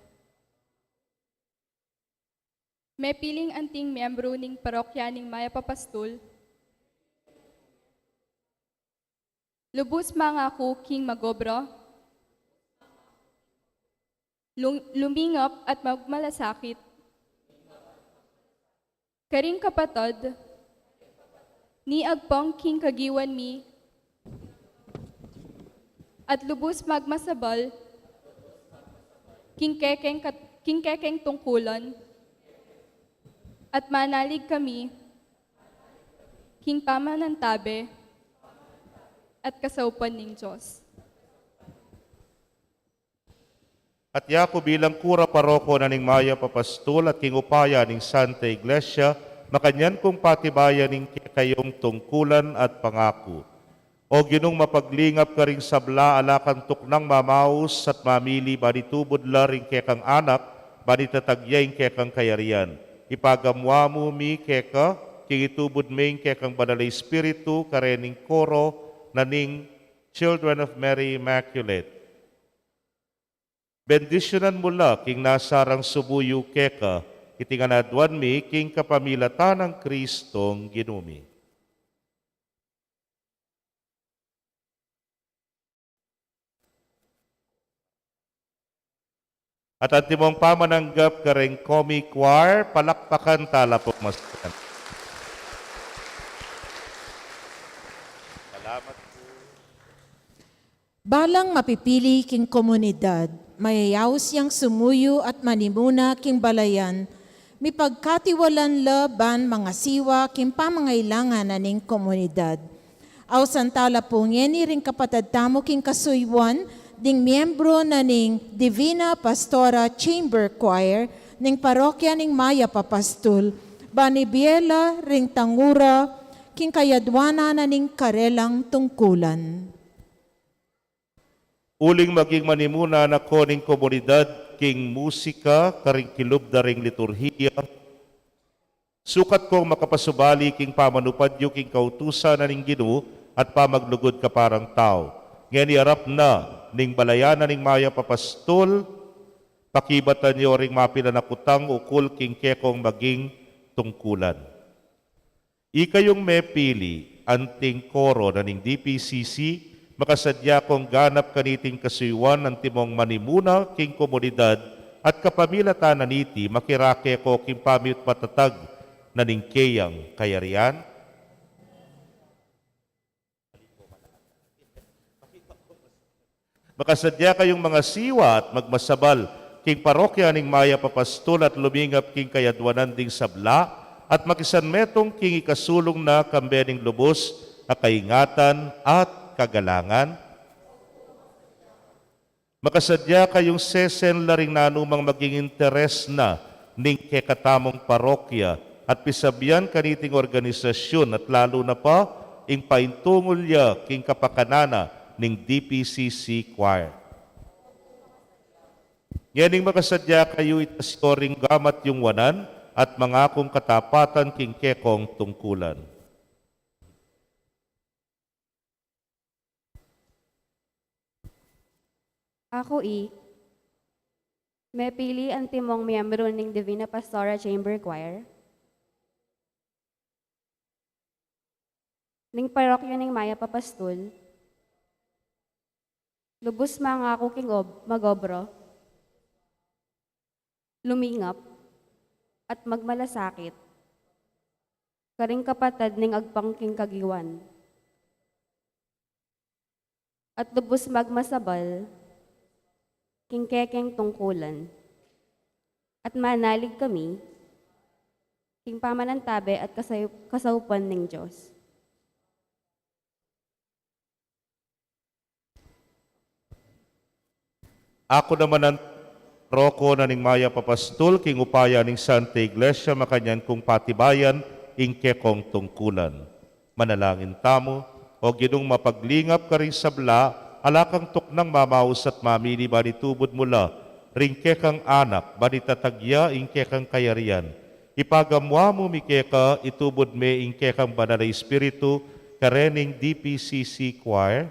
Mepiling anting miyembru ning parokya ning Mayap a Pastul. Lubus mangaku king magobra, lung-, lumingap at magmalasakit karing kapatad, ni agpang king kagiwan mi, at lubus magmasabal king kekeng kat-, king kekeng tungkulan, at manalig kami king pamanantabe at kasaupan ning Dios. At yaku bilang kura paroko na ning Mayap a Pastul at king upaya ning Santa Iglesia, makanyan kung patibayan ing kekayung tungkulan at pangaku. O Ginung mapaglingap karing sabla a la kang tuknang mamaus at mamili ban itubud la ring kekang anak, ban itatag ya ing kekang kayarian. Ipagamu-amu mi keka, king itubud me ing kekang Banal a Espiritu, karening koro na ning Children of Mary Immaculate. Bendisyunan mu la king nasarang sumuyu keka, iti ngan aduan mi king kapamilatan nang Kristong Ginu mi. At antimong pamananggap kareng Comi Choir, palakpakan tala pung masanyan. Salamat po. Balang mapipili king komunidad, mayayaus yang sumuyu at manimuna king balayan, mipagkatiwalan la ban mangasiwa king pamangailangan na ning komunidad. Ausan tala pu ngeni ring kapatad tamu king kasuyuan ding miyembro na ning Divina Pastora Chamber Choir ning parokya ning Mayap a Pastul, ban ibie la ring tangura king kayadwanan na ning karelang tungkulan. Uling maging manimuna na ku ning komunidad king musika karing kilub da ring liturhiya, sukat kong makapasubali king pamanupad yu king kautusan na ning Ginu at pamaglugud kaparang tau. Ngeni arap na ning balayan na ning Mayap a Pastul, pakibatan yu ring mapilan a kutang ukul king kekong maging tungkulan. Ikayung mepili, anting koro na ning D P C C, makasadya kong ganap kaniting kasuyuan antimong manimuna king komunidad at kapamilatan na niti makirake ko king pamipatatag na ning keyang kayarian. Makasadya kayung mangasiwa at magmasabal king parokya ning Mayap a Pastul at lumingap king kayadwanan ding sabla at makisanmetung king ikasulung na kambe ning lubus a kaingatan at kagalangan. Makasadya kayung sesen la ring nanumang maging interes na ning kekatamung parokya at pisabian kaniting organisasyun at lalu na pa ing paintungul ya king kapakanan na ning D P C C Choir. Ngening makasadya kayu, itas yu ring gamat yung wanan at mangakung katapatan king kekong tungkulan. Aku i, mepili antimong miyembro ning Divina Pastora Chamber Choir ning parokya ning Mayap a Pastul, lubus mangaku king ob-, magobra, lumingap, at magmalasakit karing kapatad ning agpang king kagiwan, at lubus magmasabal king kekeng tungkulan. At manalig kami king pamanantabe at kasayup-, kasaupan ning Dios. Aku naman ang roko na ning mayap a pastul king upaya ning Santa Iglesia, makanyan kung patibayan ing kekong tungkulan. Manalangin tamu. O Ginung mapaglingap karing sabla, ala kang tuknang mamaus at mamili ban itubud mu la ring kekang anak, ban itatag ya ing kekang kayarian. Ipagamua mu mi keka, itubud me ing kekang Banal a Espiritu, karening D P C C Choir.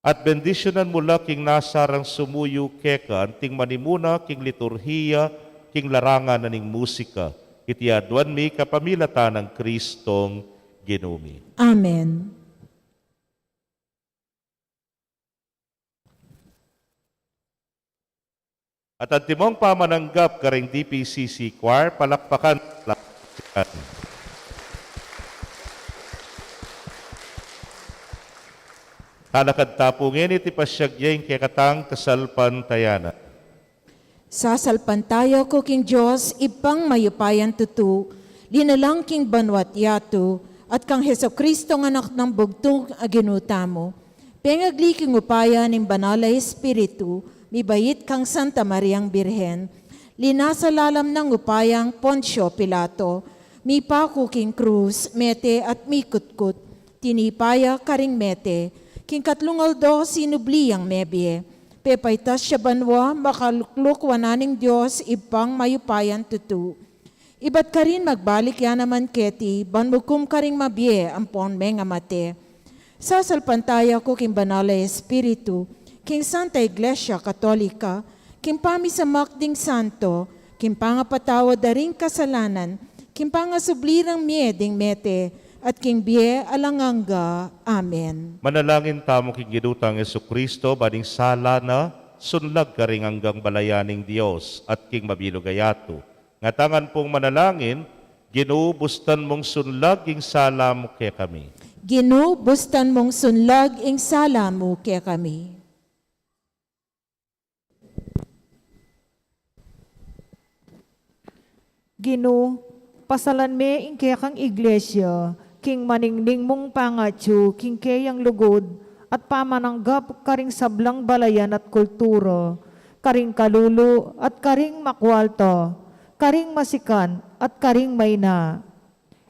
At bendisyunan mu la king nasarang sumuyu keka, anting manimuna king liturhiya, king larangan na ning musika. Iti aduan mi kapamilatan nang Kristong Ginu mi. Amen. At antimong pamananggap karing D P C C Choir, palakpakan, palakpakan. Talakad ta pu ngeni, iti pasiag ya ing kekatang kasalpantayanan. Sasalpantaya ku king Dios, Ibpang mayupayang tutu, linalang king banua't yatu, at kang Jesucristong Anak nang bugtung a Ginu tamu, pengagli king upaya ning Banal a Espiritu, mibait kang Santa Mariang Birhen, linasa lalam nang upayang Poncio Pilato, mipaku king krus, mete at mikutkut, tinipa ya karing mete, king katlung aldo sinubli yang mebie, pepaitas ya banua, makalukluk wanan ning Dios Ibpang mayupayang tutu. Ibat karin magbalik ya naman keti, ban mukum karing mabie ampon mengamate. Sasalpantaya ku king Banal a Espiritu, king Santa Iglesia Katolika, king pamisamak ding santo, king pangapatawad da ring kasalanan, king pangasubli rang mie ding mete, at king bie alang angga. Amen. Manalangin tamu king Ginu tang Jesucristo, ban ing sala na sunlag karing anggang balayan ning Dios at king mabilug a yatu. Ngatanan pung manalangin. Ginu, bustan mung sunlag ing sala mu kekami. Ginu, bustan mung sunlag ing sala mu kekami. Ginu, pasalan me ing kekang Iglesia king maningning mung pangatyu king keyang lugud at pamananggap karing sablang balayan at kultura, karing kalulu at karing makualta, karing masikan at karing maina.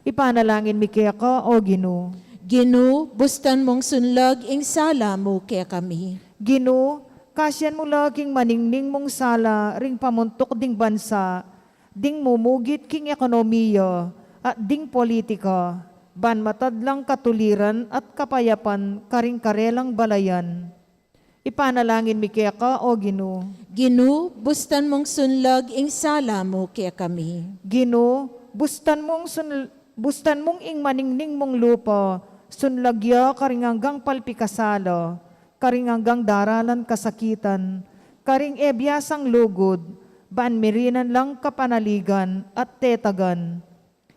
Ipanalangin mi keka, O Ginu. Ginu, bustan mung sunlag ing sala mu kekami. Ginu, kasian mu la king maningning mung sala ring pamuntuk ding bansa, ding mumugit king ekonomiya, at ding politika, ban matad lang katuliran at kapayapan karing karelang balayan. Ipanalangin mi keka, O Ginu. Ginu, bustan mung sunlag ing sala mu kekami. Ginu, bustan mung sun-, bustan mung ing maningning mung lupa sunlag ya karing anggang palpikasala, karing anggang daralan kasakitan, karing e biasang lugud, ban mirinan lang kapanaligan at tetagan.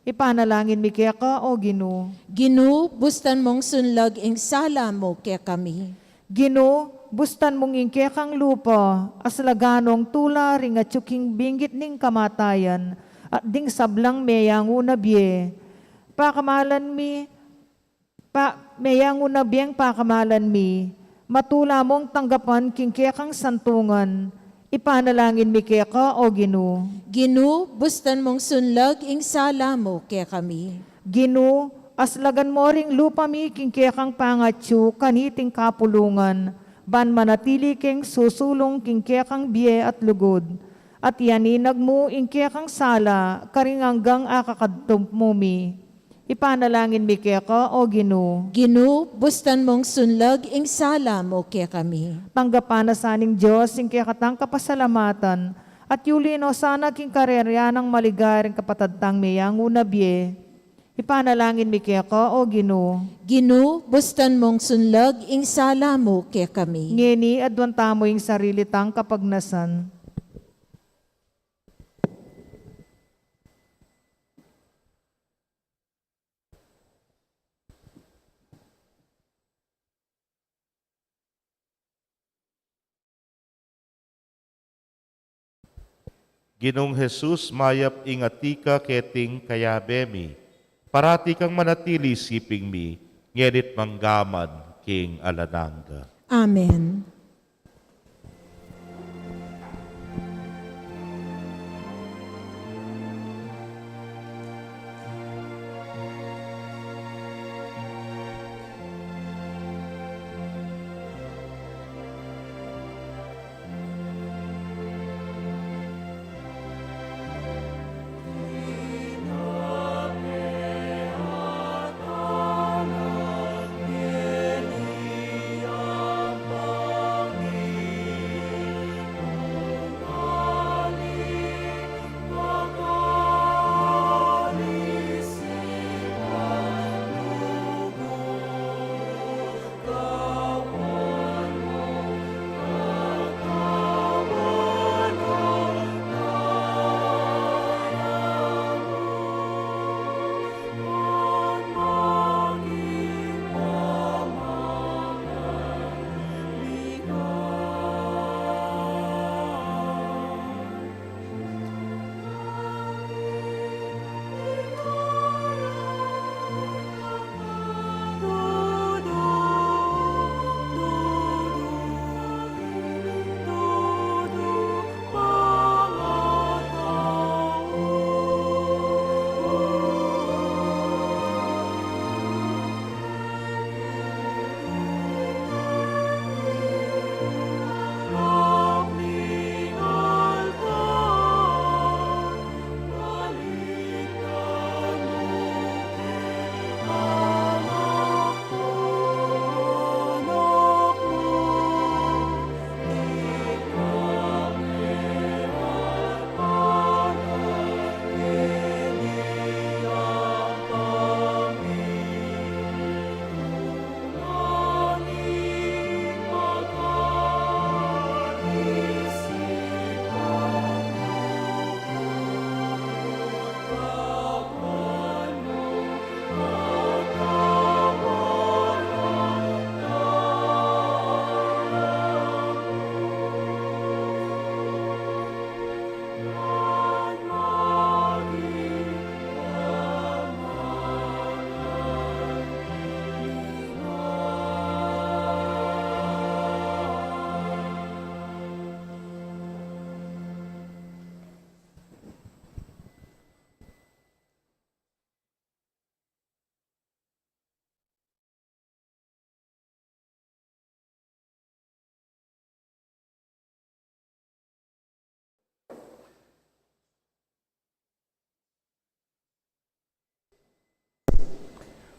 Ipanalangin mi keka, O Ginu. Ginu, bustan mung sunlag ing sala mu kekami. Ginu, bustan mung ing kekang lupa aslagan nong tula ring atyu king binggit ning kamatayan at ding sablang meyangu na bie. Pakamalan mi, pa, meyangu na bieng pakamalan mi, matula mung tanggapan king kekang santungan. Ipanalangin mi keka, O Ginu. Ginu, bustan mung sunlag ing sala mu kekami. Ginu, aslagan mo ring lupa mi king kekang pangatyu kaniting kapulungan, ban manatili keng susulung king kekang bie at lugud, at yaninag mu ing kekang sala karing anggang akakadtup mu mi. Ipanalangin mi keka, O Ginu. Ginu, bustan mung sunlag ing sala mu kekami. Tanggapan na sa ning Dios ing kekatang kapasalamatan, at yuli no sana king kareryan nang maligaya ring kapatad tang meyangu na bie. Ipanalangin mi keka, O Ginu. Ginu, bustan mung sunlag ing sala mu kekami. Ngeni, aduan tamu ing sarili tang kapagnasan. Ginung Jesus, mayap ing atika keting kayabe mi. Parati kang manatili king isip mi, ngeni't mangga man king alang angga. Amen.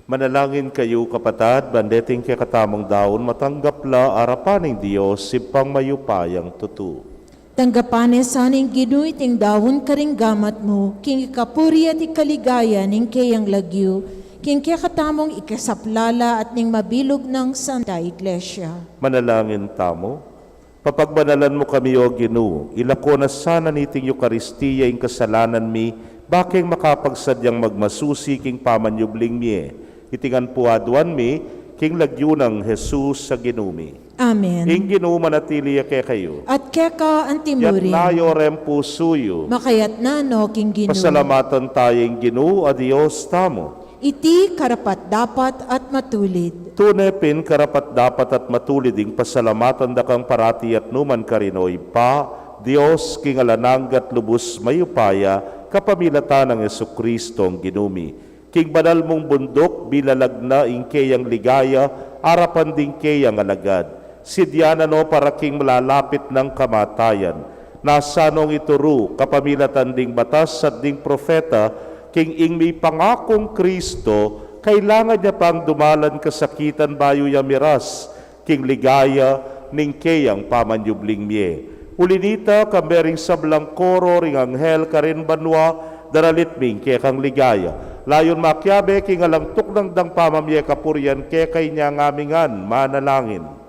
Manalangin kayu, kapatad, ban deting kekatamung daun matanggap la arapan ning Dios, Ibpang mayupayang tutu. Tanggapan na sa ning Ginu iting daun karing gamat mu, king ikapuri at ikaligaya ning keyang lagyu, king kekatamung ikasaplala at ning mabilug nang Santa Iglesia. Manalangin tamu. Papagbanalan mu kami, O Ginu, ilako na sana niting Eukaristia ing kasalanan mi, bakeng makapagsadyang magmasusi king pamanyubling mie. Iti ngan pu aduan mi, king lagyu nang Jesus a Ginu mi. Amen. Ing Ginu manatili ya kekayu. At keka antimurin. Yatna yu ring pusu yu. Makayatna no king Ginu. Pasalamatan taya ing Ginu a Dios tamu. Iti karapat-dapat at matulid. Tune pin karapat-dapat at matulid ing pasalamatan da kang parati at nukarin man, O Ibpa, Dios king alang angga at lubus mayupaya, kapamilatan nang Jesucristo a Ginu mi. King banal mung bunduk, bilalag na ing keyang ligaya arapan ding keyang alagad. Sidya na no para king malalapit nang kamatayan. Nasa nong ituru, kapamilatan ding batas at ding propeta, king ing mipangakung Kristo, kailangan ya pang dumalan kasakitan bayu ya miras king ligaya ning keyang pamanyubling mie. Uli nita, kambe ring sablang koro ring anghel karin banua, daralit mi ing kekang ligaya. Layun makiabe king alang tuknang dang pamamie kapurian keka. Inya ngan mi ngan manalangin.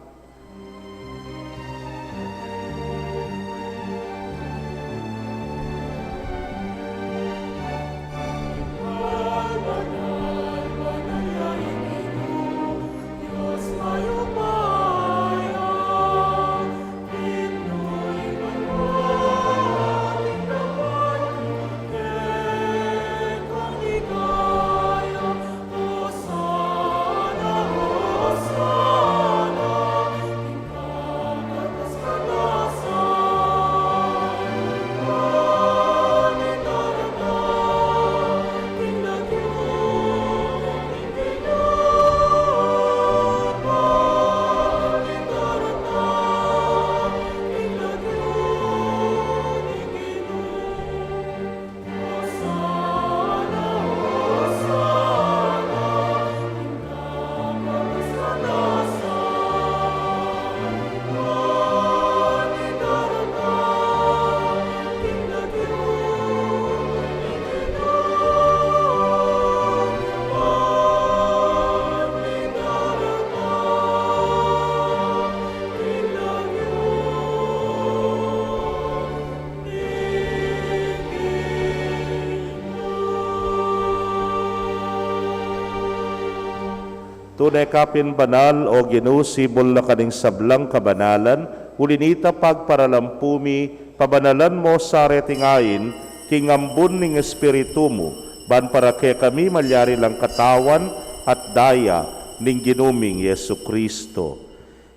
Tune ka pin banal, O Ginu, sibul na ka ning sablang kabanalan, uli nita pagparalampu mi, pabanalan mo sa reting ain, king ambun ning Espiritu mu, ban para kekami malyari lang katawan at daya ning Ginu ming Jesucristo.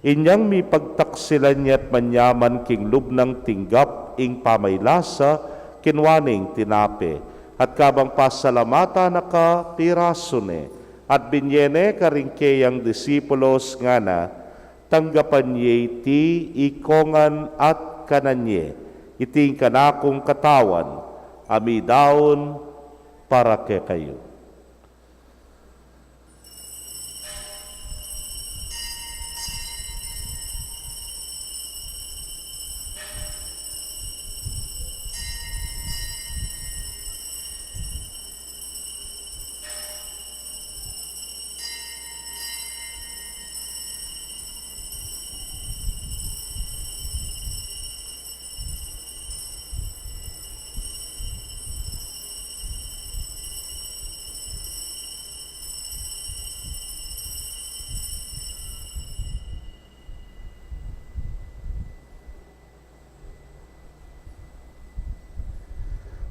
Inyang mipagtaksilan ya't manyaman king lub nang tinggap ing pamaylasa, kinua ne ing tinape, at kabang pasalamatan na ka, pirasu ne, at binye ne karing keyang disipulos ngana, tanggapan ye iti ikongan at kanan ye, iti ing kanakung katawan, a midaun para kekayu.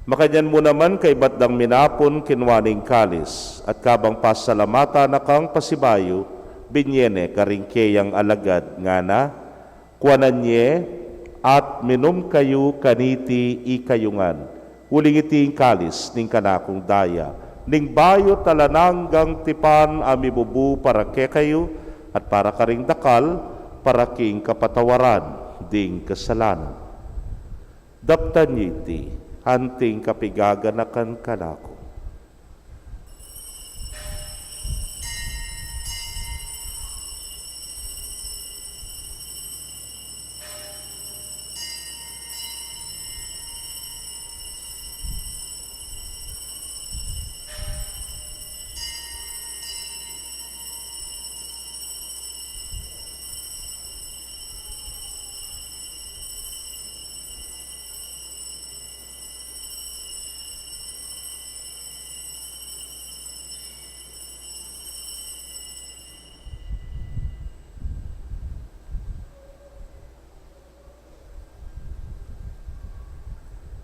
Makanyan mu naman kaybat dang minapun, kinua ne ing kalis, at kabang pasalamatan na kang pasibayu, binye ne karing keyang alagad ngana, kuanan ye, at minum kayu kaniti ikayu ngan, uling iti ing kalis ning kanakung daya, ning bayu at alang anggang tipan a mibubu para kekayu at para karing dakal, para king kapatawaran ding kasalanan. Daptan ye iti anting kapigaganakan kanaku.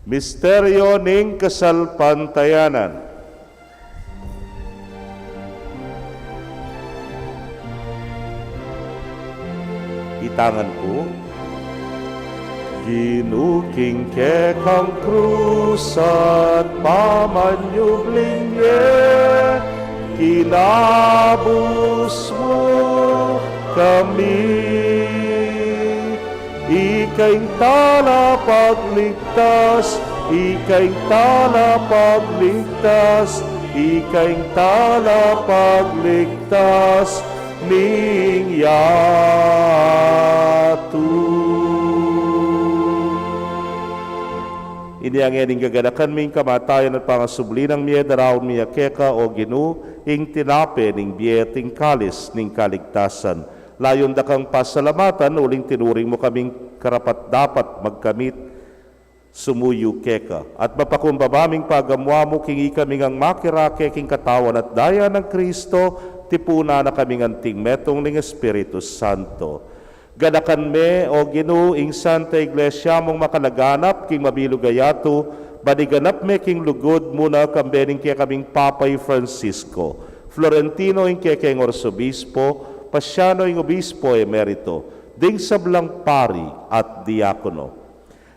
Misteryo ning kasalpantayanan. Itangan ku, Ginu, king kekang krus at pamanyubling mie, kinabus mu kami. Ika ing talapagligtas, ika ing talapagligtas, ika ing talapagligtas ning yatu. Inya ngeni ing gaganakan mi ing kamatayan at pangasubli nang mie, daraun mi keka, O Ginu, ing tinape ning bie at ing kalis ning kaligtasan. Layun da kang pasalamatan, uling tinuring mu kaming karapat-dapat magkamit sumuyu keka. At mapakumbaba ming pagamuan mu king ikami ngang makirake king katawan at daya nang Kristo, tipunan na kaming anting metung ning Espiritu Santo. Ganakan me, O Ginu, ing Santa Iglesia mung makalaganap king mabilug a yatu, ban iganap me king lugud mu na kambe ning kekaming Papa i Francisco, Florentino ing kekeng Arsobispo, Pasiano ing Obispo Emerito, ding sablang pari at diakono.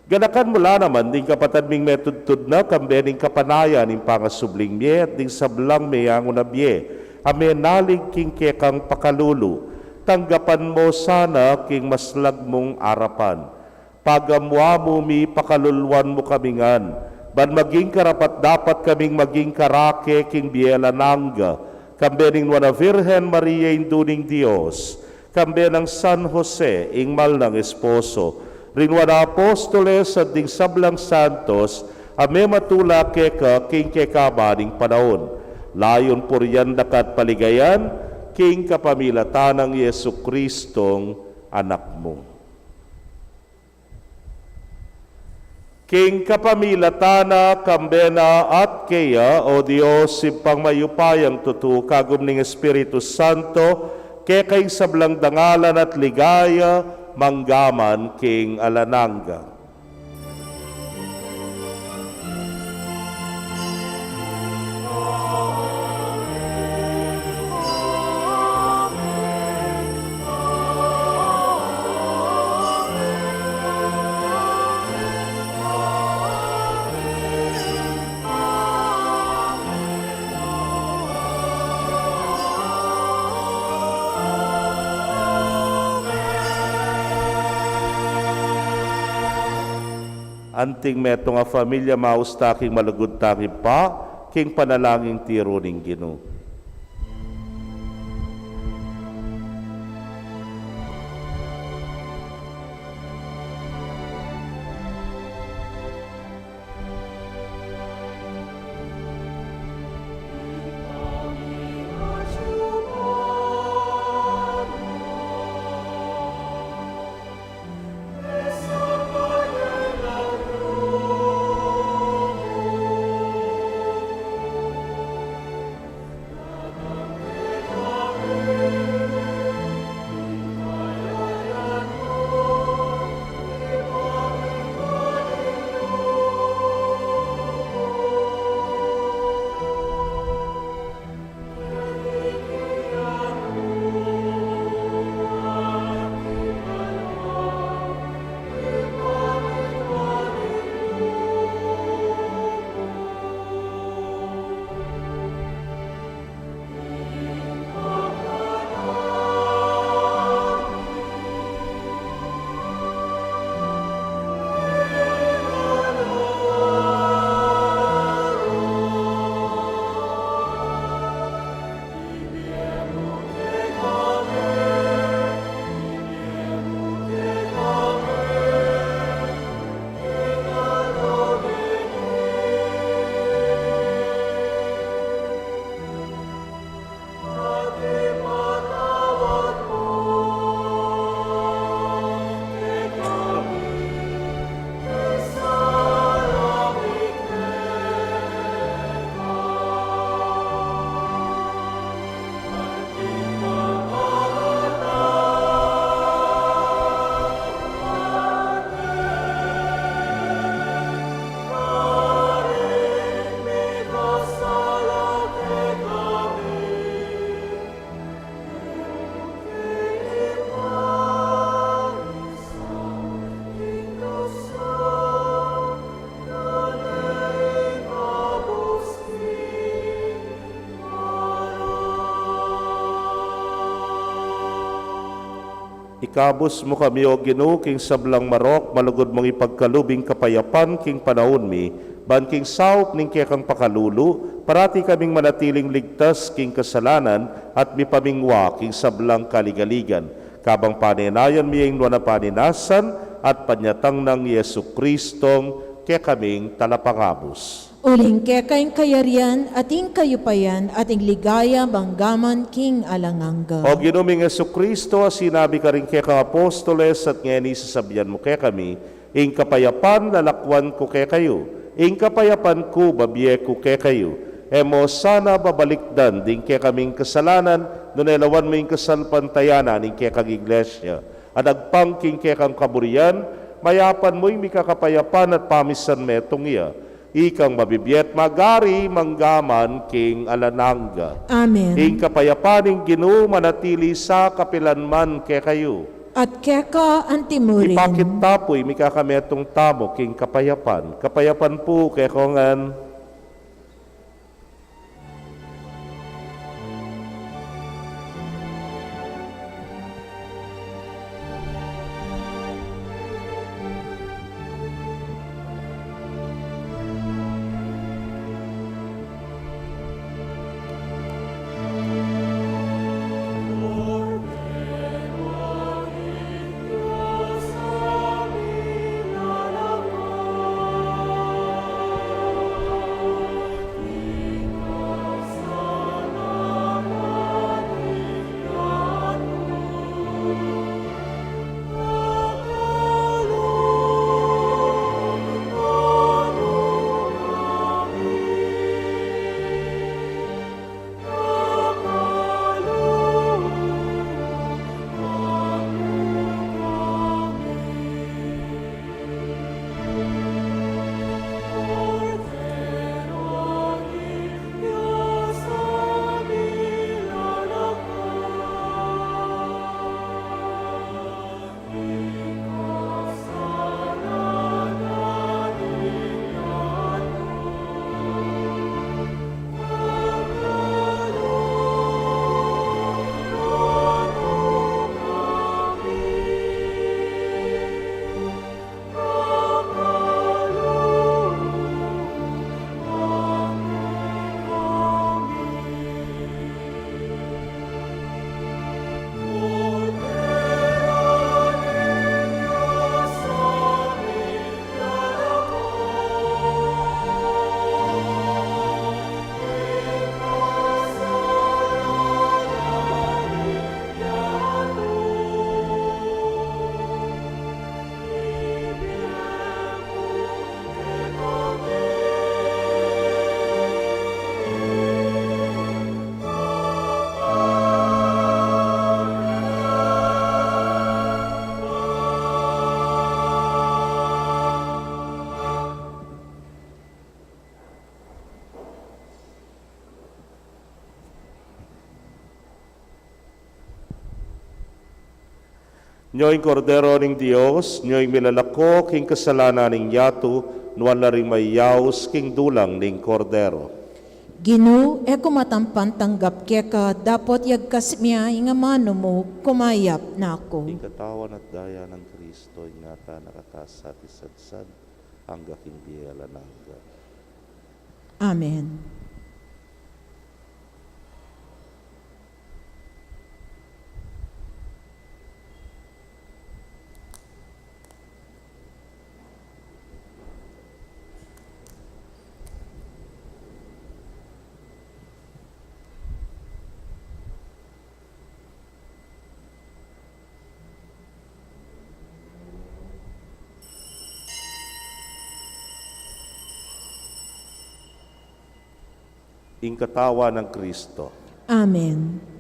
Ganakan mu la naman ding kapatad ming metudtud na kambe ning kapanayan ning pangasubling mie at ding sablang meyangu na bie a menalig king kekang pakalulu. Tanggapan mu sana king maslag mung arapan. Pagamuan mu mi, pakaluluan mu kami ngan, ban maging karapat-dapat kaming maging karake king bie alang angga, kambe ning Nuan a Virgen Maria, Indu ning Dios, kambe nang San Jose, ing mal nang esposo, ring Nuan a Apostoles at ding sablang santos a mematula keka king kekaban ning panaun. Layun purian da ka at paligayan king kapamilatan nang Jesucristong Anak mu. King kapamilatan na, kambe na, at keya, o Dios, Ibpang mayupayang tutu, kagum ning Espiritu Santo, keka ing sablang dangalan at ligaya, manggaman king alang angga. Anting metung a familia, maus ta king malugud tang Ibpa, king panalangin tiru ning Ginu. Ikabus mu kami, O Ginu, king sablang marok, malugud mung ipagkalub ing kapayapan king panaun mi, ban king saup ning kekang pakalulu, parati kaming manatiling ligtas king kasalanan at mipamingwa king sablang kaligaligan. Kabang panenayan mi ing nuan a paninasan at panyatang nang Jesucristong kekaming Talapangabus. Uling keka ing kayarian, at ing kayupayan, at ing ligaya, manggaman king alang angga. O Ginu ming Jesucristo, a sinabi karing kekang apostoles, at ngeni sasabian mu kekami, ing kapayapan lalakwan ku kekayu, ing kapayapan ku babie ku kekayu. E mu sana babalikdan ding kekaming kasalanan, nune lawan mu ing kasalpantayanan ning kekang Iglesia. At agpang king kekang kaburian, mayapan mu ing mikakapayapan at pamisan metung ya. Ikang mabibie at magari manggaman king alang angga. Amen. Ing kapayapan ning Ginu manatili sa kapilan man kekayu. At keka anti mu rin. Ipakit ta pu ing mikakametung tamu king kapayapan. Kapayapan pu kekongan. Nyo ing Kordero ning Dios, nyo ing milalako king kasalanan ning yatu, nuan la ring mayaus king dulang ning Kordero. Ginu, e ku matampan tanggap keka, dapot yagkas mu ing amanu mu, kumayap na ku. Ing katawan at daya nang Kristo, ingatan na ka at sasadsad angga king bie alang angga. Amen. Ing katawan nang Kristo. Amen.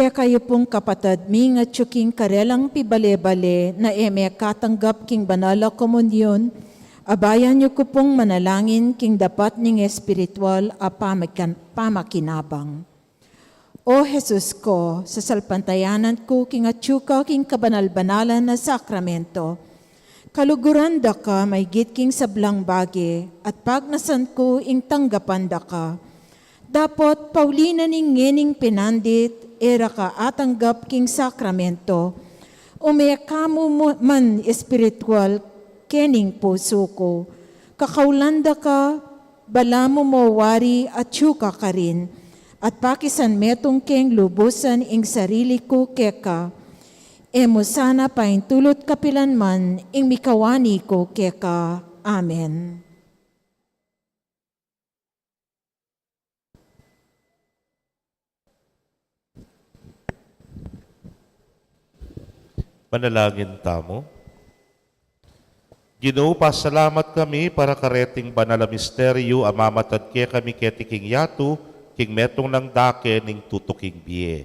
Kekayu pung kapatad ming atyu king karelang pibale-bale na e mekatanggap king banal a komunyon, abayan yu ku pung manalangin king dapat ning espiritual a pamakan-, pamakinabang. O Jesus ku, sasalpantayanan ku king atyu ka king kabanal-banalan a sakramento. Kaluguran da ka maigit king sablang bage, at pagnasan ku ing tanggapan da ka. Dapot pauli na ning ngening pinandit, e ra ka atanggap king sakramento. Ume ka mu mu-, man espiritual kening pusu ku. Kakaulan da ka, balamu mo wari atyu ka karin, at pakisan metung keng lubusan ing sarili ku keka. E mu sana paintulut kapilan man ing mikawani ku keka. Amen. Manalangin tamu. Ginu, pasalamat kami para kareting banal a misteryu a mamatad kekami keti king yatu, king metung nang dake ning tutuking bie.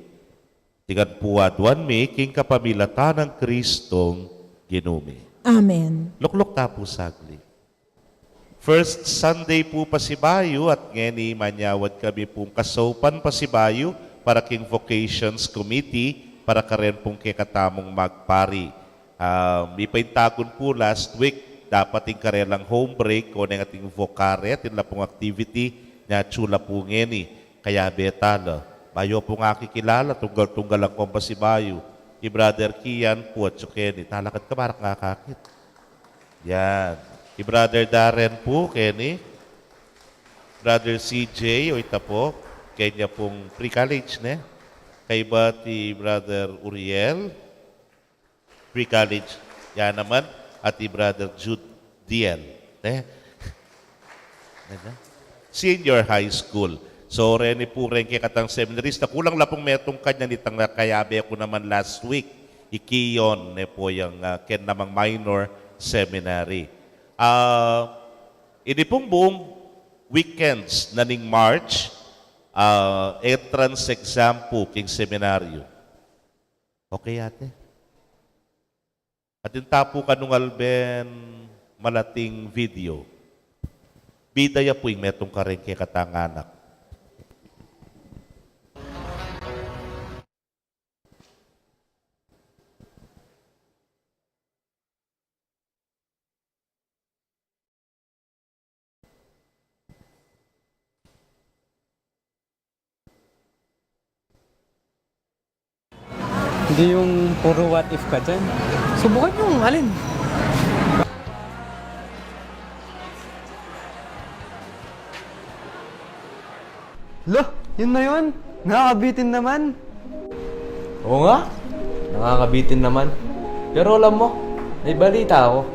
Tingan pu aduan mi king kapamilatan nang Kristong Ginu mi. Amen. Lukluk ta pu saglit. First Sunday pu pasibayu, at ngeni manyawad kami pung kasaupan pasibayu para king Vocations Committee, para karen pung kekatamung magpari. Ah, mipaintagun pu last week, dapat ing karelang home break, o neng ating vocare, atin la pung activity, nya atsu la pu ngeni, kayabe tala. Bayu pung akikilala, tunggal-tunggal lang kong pasibayu. I Brother Kian pu atsu keni, talakad ka, barak ngakakit. Yan. I Brother Darren pu, keni. Brother C J, o ita pu, keni ya pung pre-college, ne? Kaybat i Brother Uriel, pre-college, ya naman, at i Brother Jude D L, ne? Ano? Senior high school. So, reni pu reng kekatang seminarista, kulang la pung metung kanyan itang kayabe ku naman last week, i Kion, ne pu yang, ah, ken namang minor seminary. Ah, ini pung buung weekends na ning March, ah, entrance exam pu king seminaryo. Okay, ate? Atin ta pu kanung alben malating video. Bida ya pu ing metung kareng kekatang anak. Hindi yung puro what if ka dyan. Subukan yung alin? Lo, yun na yun. Nakakabitin naman. Oo nga, nakakabitin naman. Pero alam mo, may balita ako.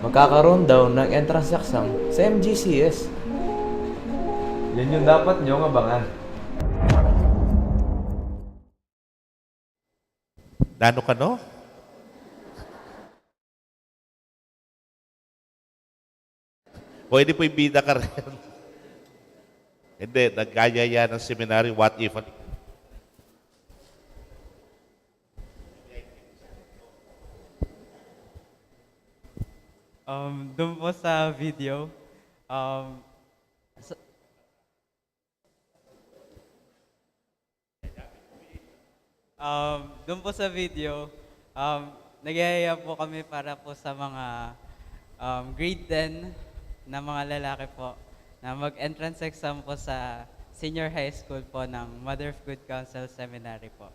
Magkakaroon daw ng entrance exam sa M G C S. Yan yung dapat niyong abangan. Nanu kanu? Pwede pu ing bida ka rin. Hindi, nagkayaya ng seminary, what if? Um, dun po sa video, um, sa, Um, dun po sa video, um, nagyayaya po kami para po sa mga, um, grade ten na mga lalaki po na mag-entrance exam po sa senior high school po ng Mother of Good Counsel Seminary po.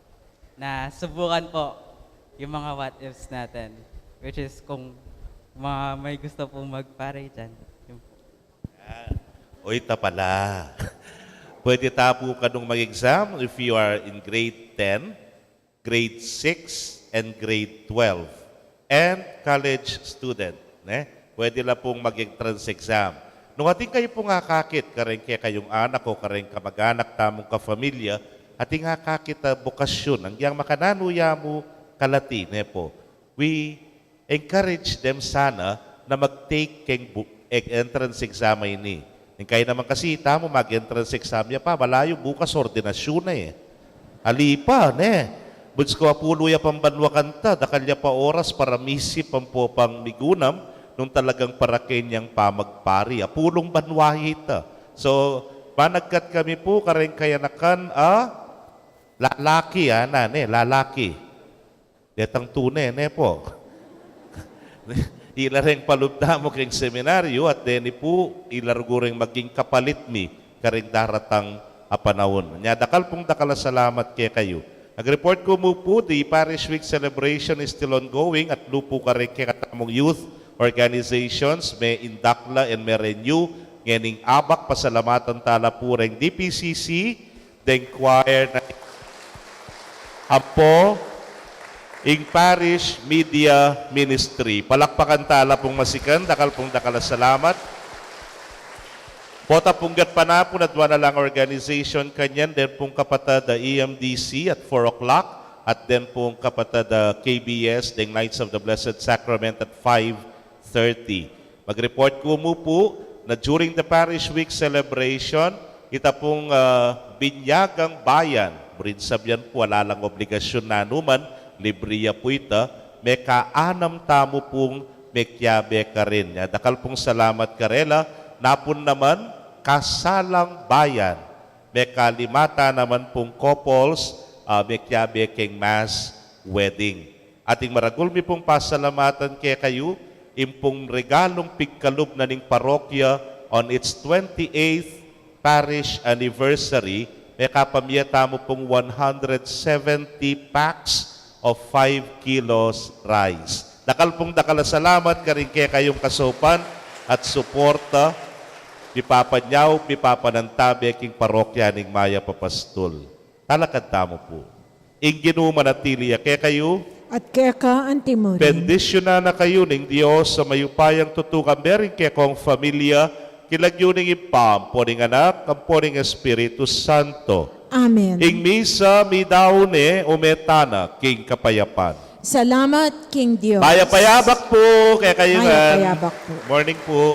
Na subukan po yung mga what ifs natin, which is kung mga may gusto pong magpare dyan. Yun po. Yan. O, ita pala. Pwede ta pu kanung mag-exam if you are in grade ten, grade six, and grade twelve, and college student, ne? Pwede la pung mag-entrance exam. Nung atin kayu pung akakit kareng kekayung anak o kareng kamag-anak tamung kafamilya, atin akakit a bokasyun, agyang makananu ya mu kalati, ne pu? We encourage them sana na mag-take keng bu-, e-, entrance exam a ini. Ing kaina naman kasi itamu mag-entrance exam ya pa, malayu bukas ordinasyun na e. Ali pa, ne? Buds ku apulu ya pang banua kanta, dakal ya pa oras para misip ampo pang migunam nung talagang para kenyang pamagpari. Apulung banua ita. So, managkat kami pu kareng kayanakan a lalaki, ana, ne, lalaki. Detang tune, ne pu? Ila reng palub tamu keng seminaryo at deni pu, ila reng maging kapalit mi kareng daratang a panaun. Nya, dakal pung dakal a salamat kekayu. Ag-report ku mu pu, the Parish Week celebration is still ongoing at lupu kareng kekatamung youth organizations, me-indakla and me-renew ngening abak. Pasalamatan tala pu reng D P C C, deng choir na ampo ing Parish Media Ministry. Palakpakan tala pung masikan, dakal pung dakal a salamat. Pota pung gatpanapun, adwa na lang organization kanyan, den pung kapatad a E M D C at four o'clock, at den pung kapatad a K B S, deng Knights of the Blessed Sacrament at five thirty. Mag-report ku mu pu na during the Parish Week celebration, ita pung, ah, Binyagang Bayan, buring sabyan pu, ala lang obligasyun nanuman, libre ya pu ita, mekaanam tamu pung mekiabe karin. Nya, dakal pung salamat karela. Napun naman, Kasalang Bayan, mekalima ta naman pung couples, ah, mekiabe keng mass wedding. Ating maragul mi pung pasalamatan kekayu, ing pung regalung pigkalub na ning parokya on its twenty-eighth parish anniversary, mekapamie tamu pung one hundred seventy packs of five kilos rice. Dakal pung dakal a salamat karing kekayung kasaupan at suporta, mipapanyaup, mipapanantabe king parokya ning Mayap a Pastul. Talakad tamu pu. Ing Ginu manatili ya kekayu. At keka antimurin. Bendisyunan na kayu ning Dios a mayupayang tutu, kambe ring kekong familia, king lagyu ning Ibpa, ampo ning Anak, ampo ning Espiritu Santo. Amen. Ing misa meyari ne, ume tana king kapayapan. Salamat king Dios. Mayap a abak pu kekayu ngan. Mayap a abak pu. Morning pu.